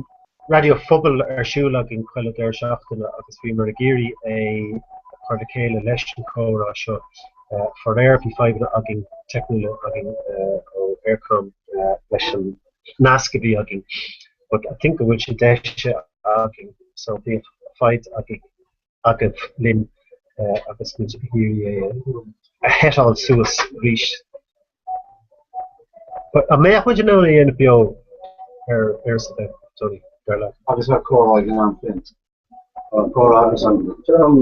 raidió phobail ar siúl againn chuile deireadh seachtaine agus bhíomar ag iarraidh é a chur le chéile leis an chomhrá seo. Faraor bhí fadhbanna againn, teicniúla againn ó Eircom leis an nasc a bhí againn but I think go bhfuil sé deisithe againn so bíodh foighid agaibh agaibh linn agus muid ag iarraidh é a sheiteáil suas arís. But an mbeadh muid in ann é a dhéanamh beo ar Iris FM, Tony, dar leat? Agus ar comhrá ag an am féin. Comhrá agus an an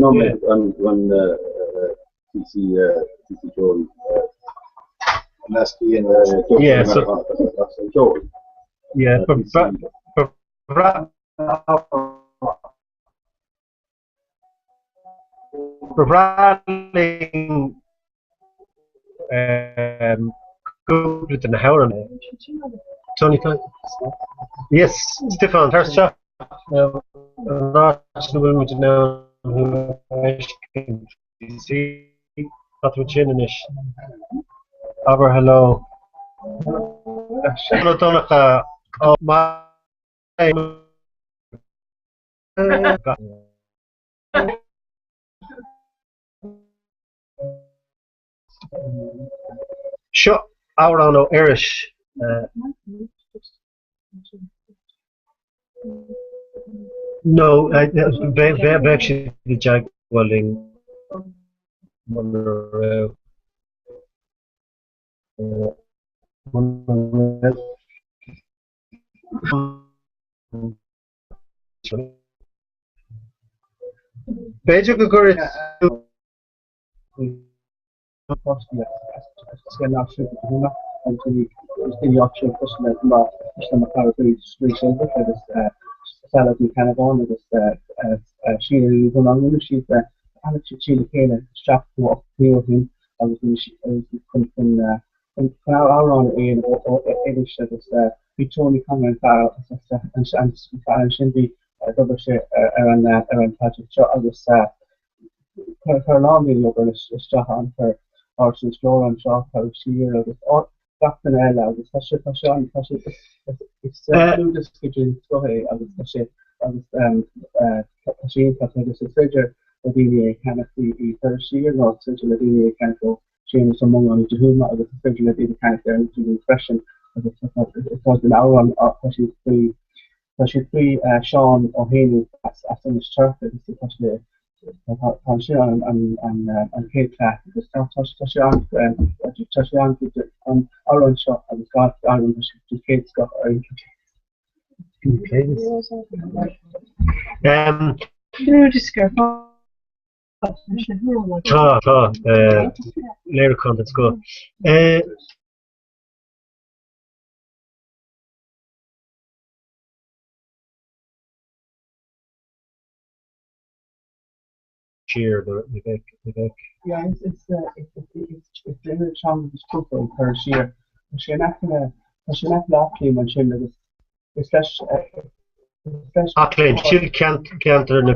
an TC TC Joey Yeah, so Yeah, but but Ba bhreá linn cúpla de na hamhráin. Tony, Yes, Stiofán, tar isteach an áit ina bhfuil muid in ann thú a fheiscint. Tá tú ansin anois. Abair hello. Seán Ó Donnchadha, ó Seo amhrán ó Iorrais. No, bheadh siad i dteagmháil linn muna raibh. Muna raibh. B'fhéidir go gcuirfidh tú. Bhí Tony Conroy an fear an fear ansin bhí d'obair sé ar an ar an project seo agus chuir a lán daoine obair isteach ann chuir Áras Inis Gluaire anseo chuir siar agus gach duine eile agus tá sé tá sé an tá sé is dlúthdhiosca den scoth é agus tá sé agus tá sé iontach agus is féidir le daoine é a cheannach i i Turas Siar nó is féidir le daoine é a cheannach ó Séamus Ó Mongáin i dTigh Thuama agus is féidir le daoine ceannach ar an idirlíon freisin agus tá den amhrán tá siad faoi tá siad faoi Seán Ó hÉanaí as as Inis Toirc agus tá sé tá tá sin an an an an chéad traic agus tá tá tá sé an tá sé an an amhrán seo agus gach amhrán tá sé den chéad scoth ar aon Can you play this? Tá, tá, léiriúchán den scoth. Siar nó ní bheadh, ní bheadh. Yeah, it's, it's, it's, it's, it's duine teanga agus cultúr an cur siar. Tá sé in aice le, tá sé in aice le Eachléim ansin agus is leis, is leis. Eachléim, sin ceantar na.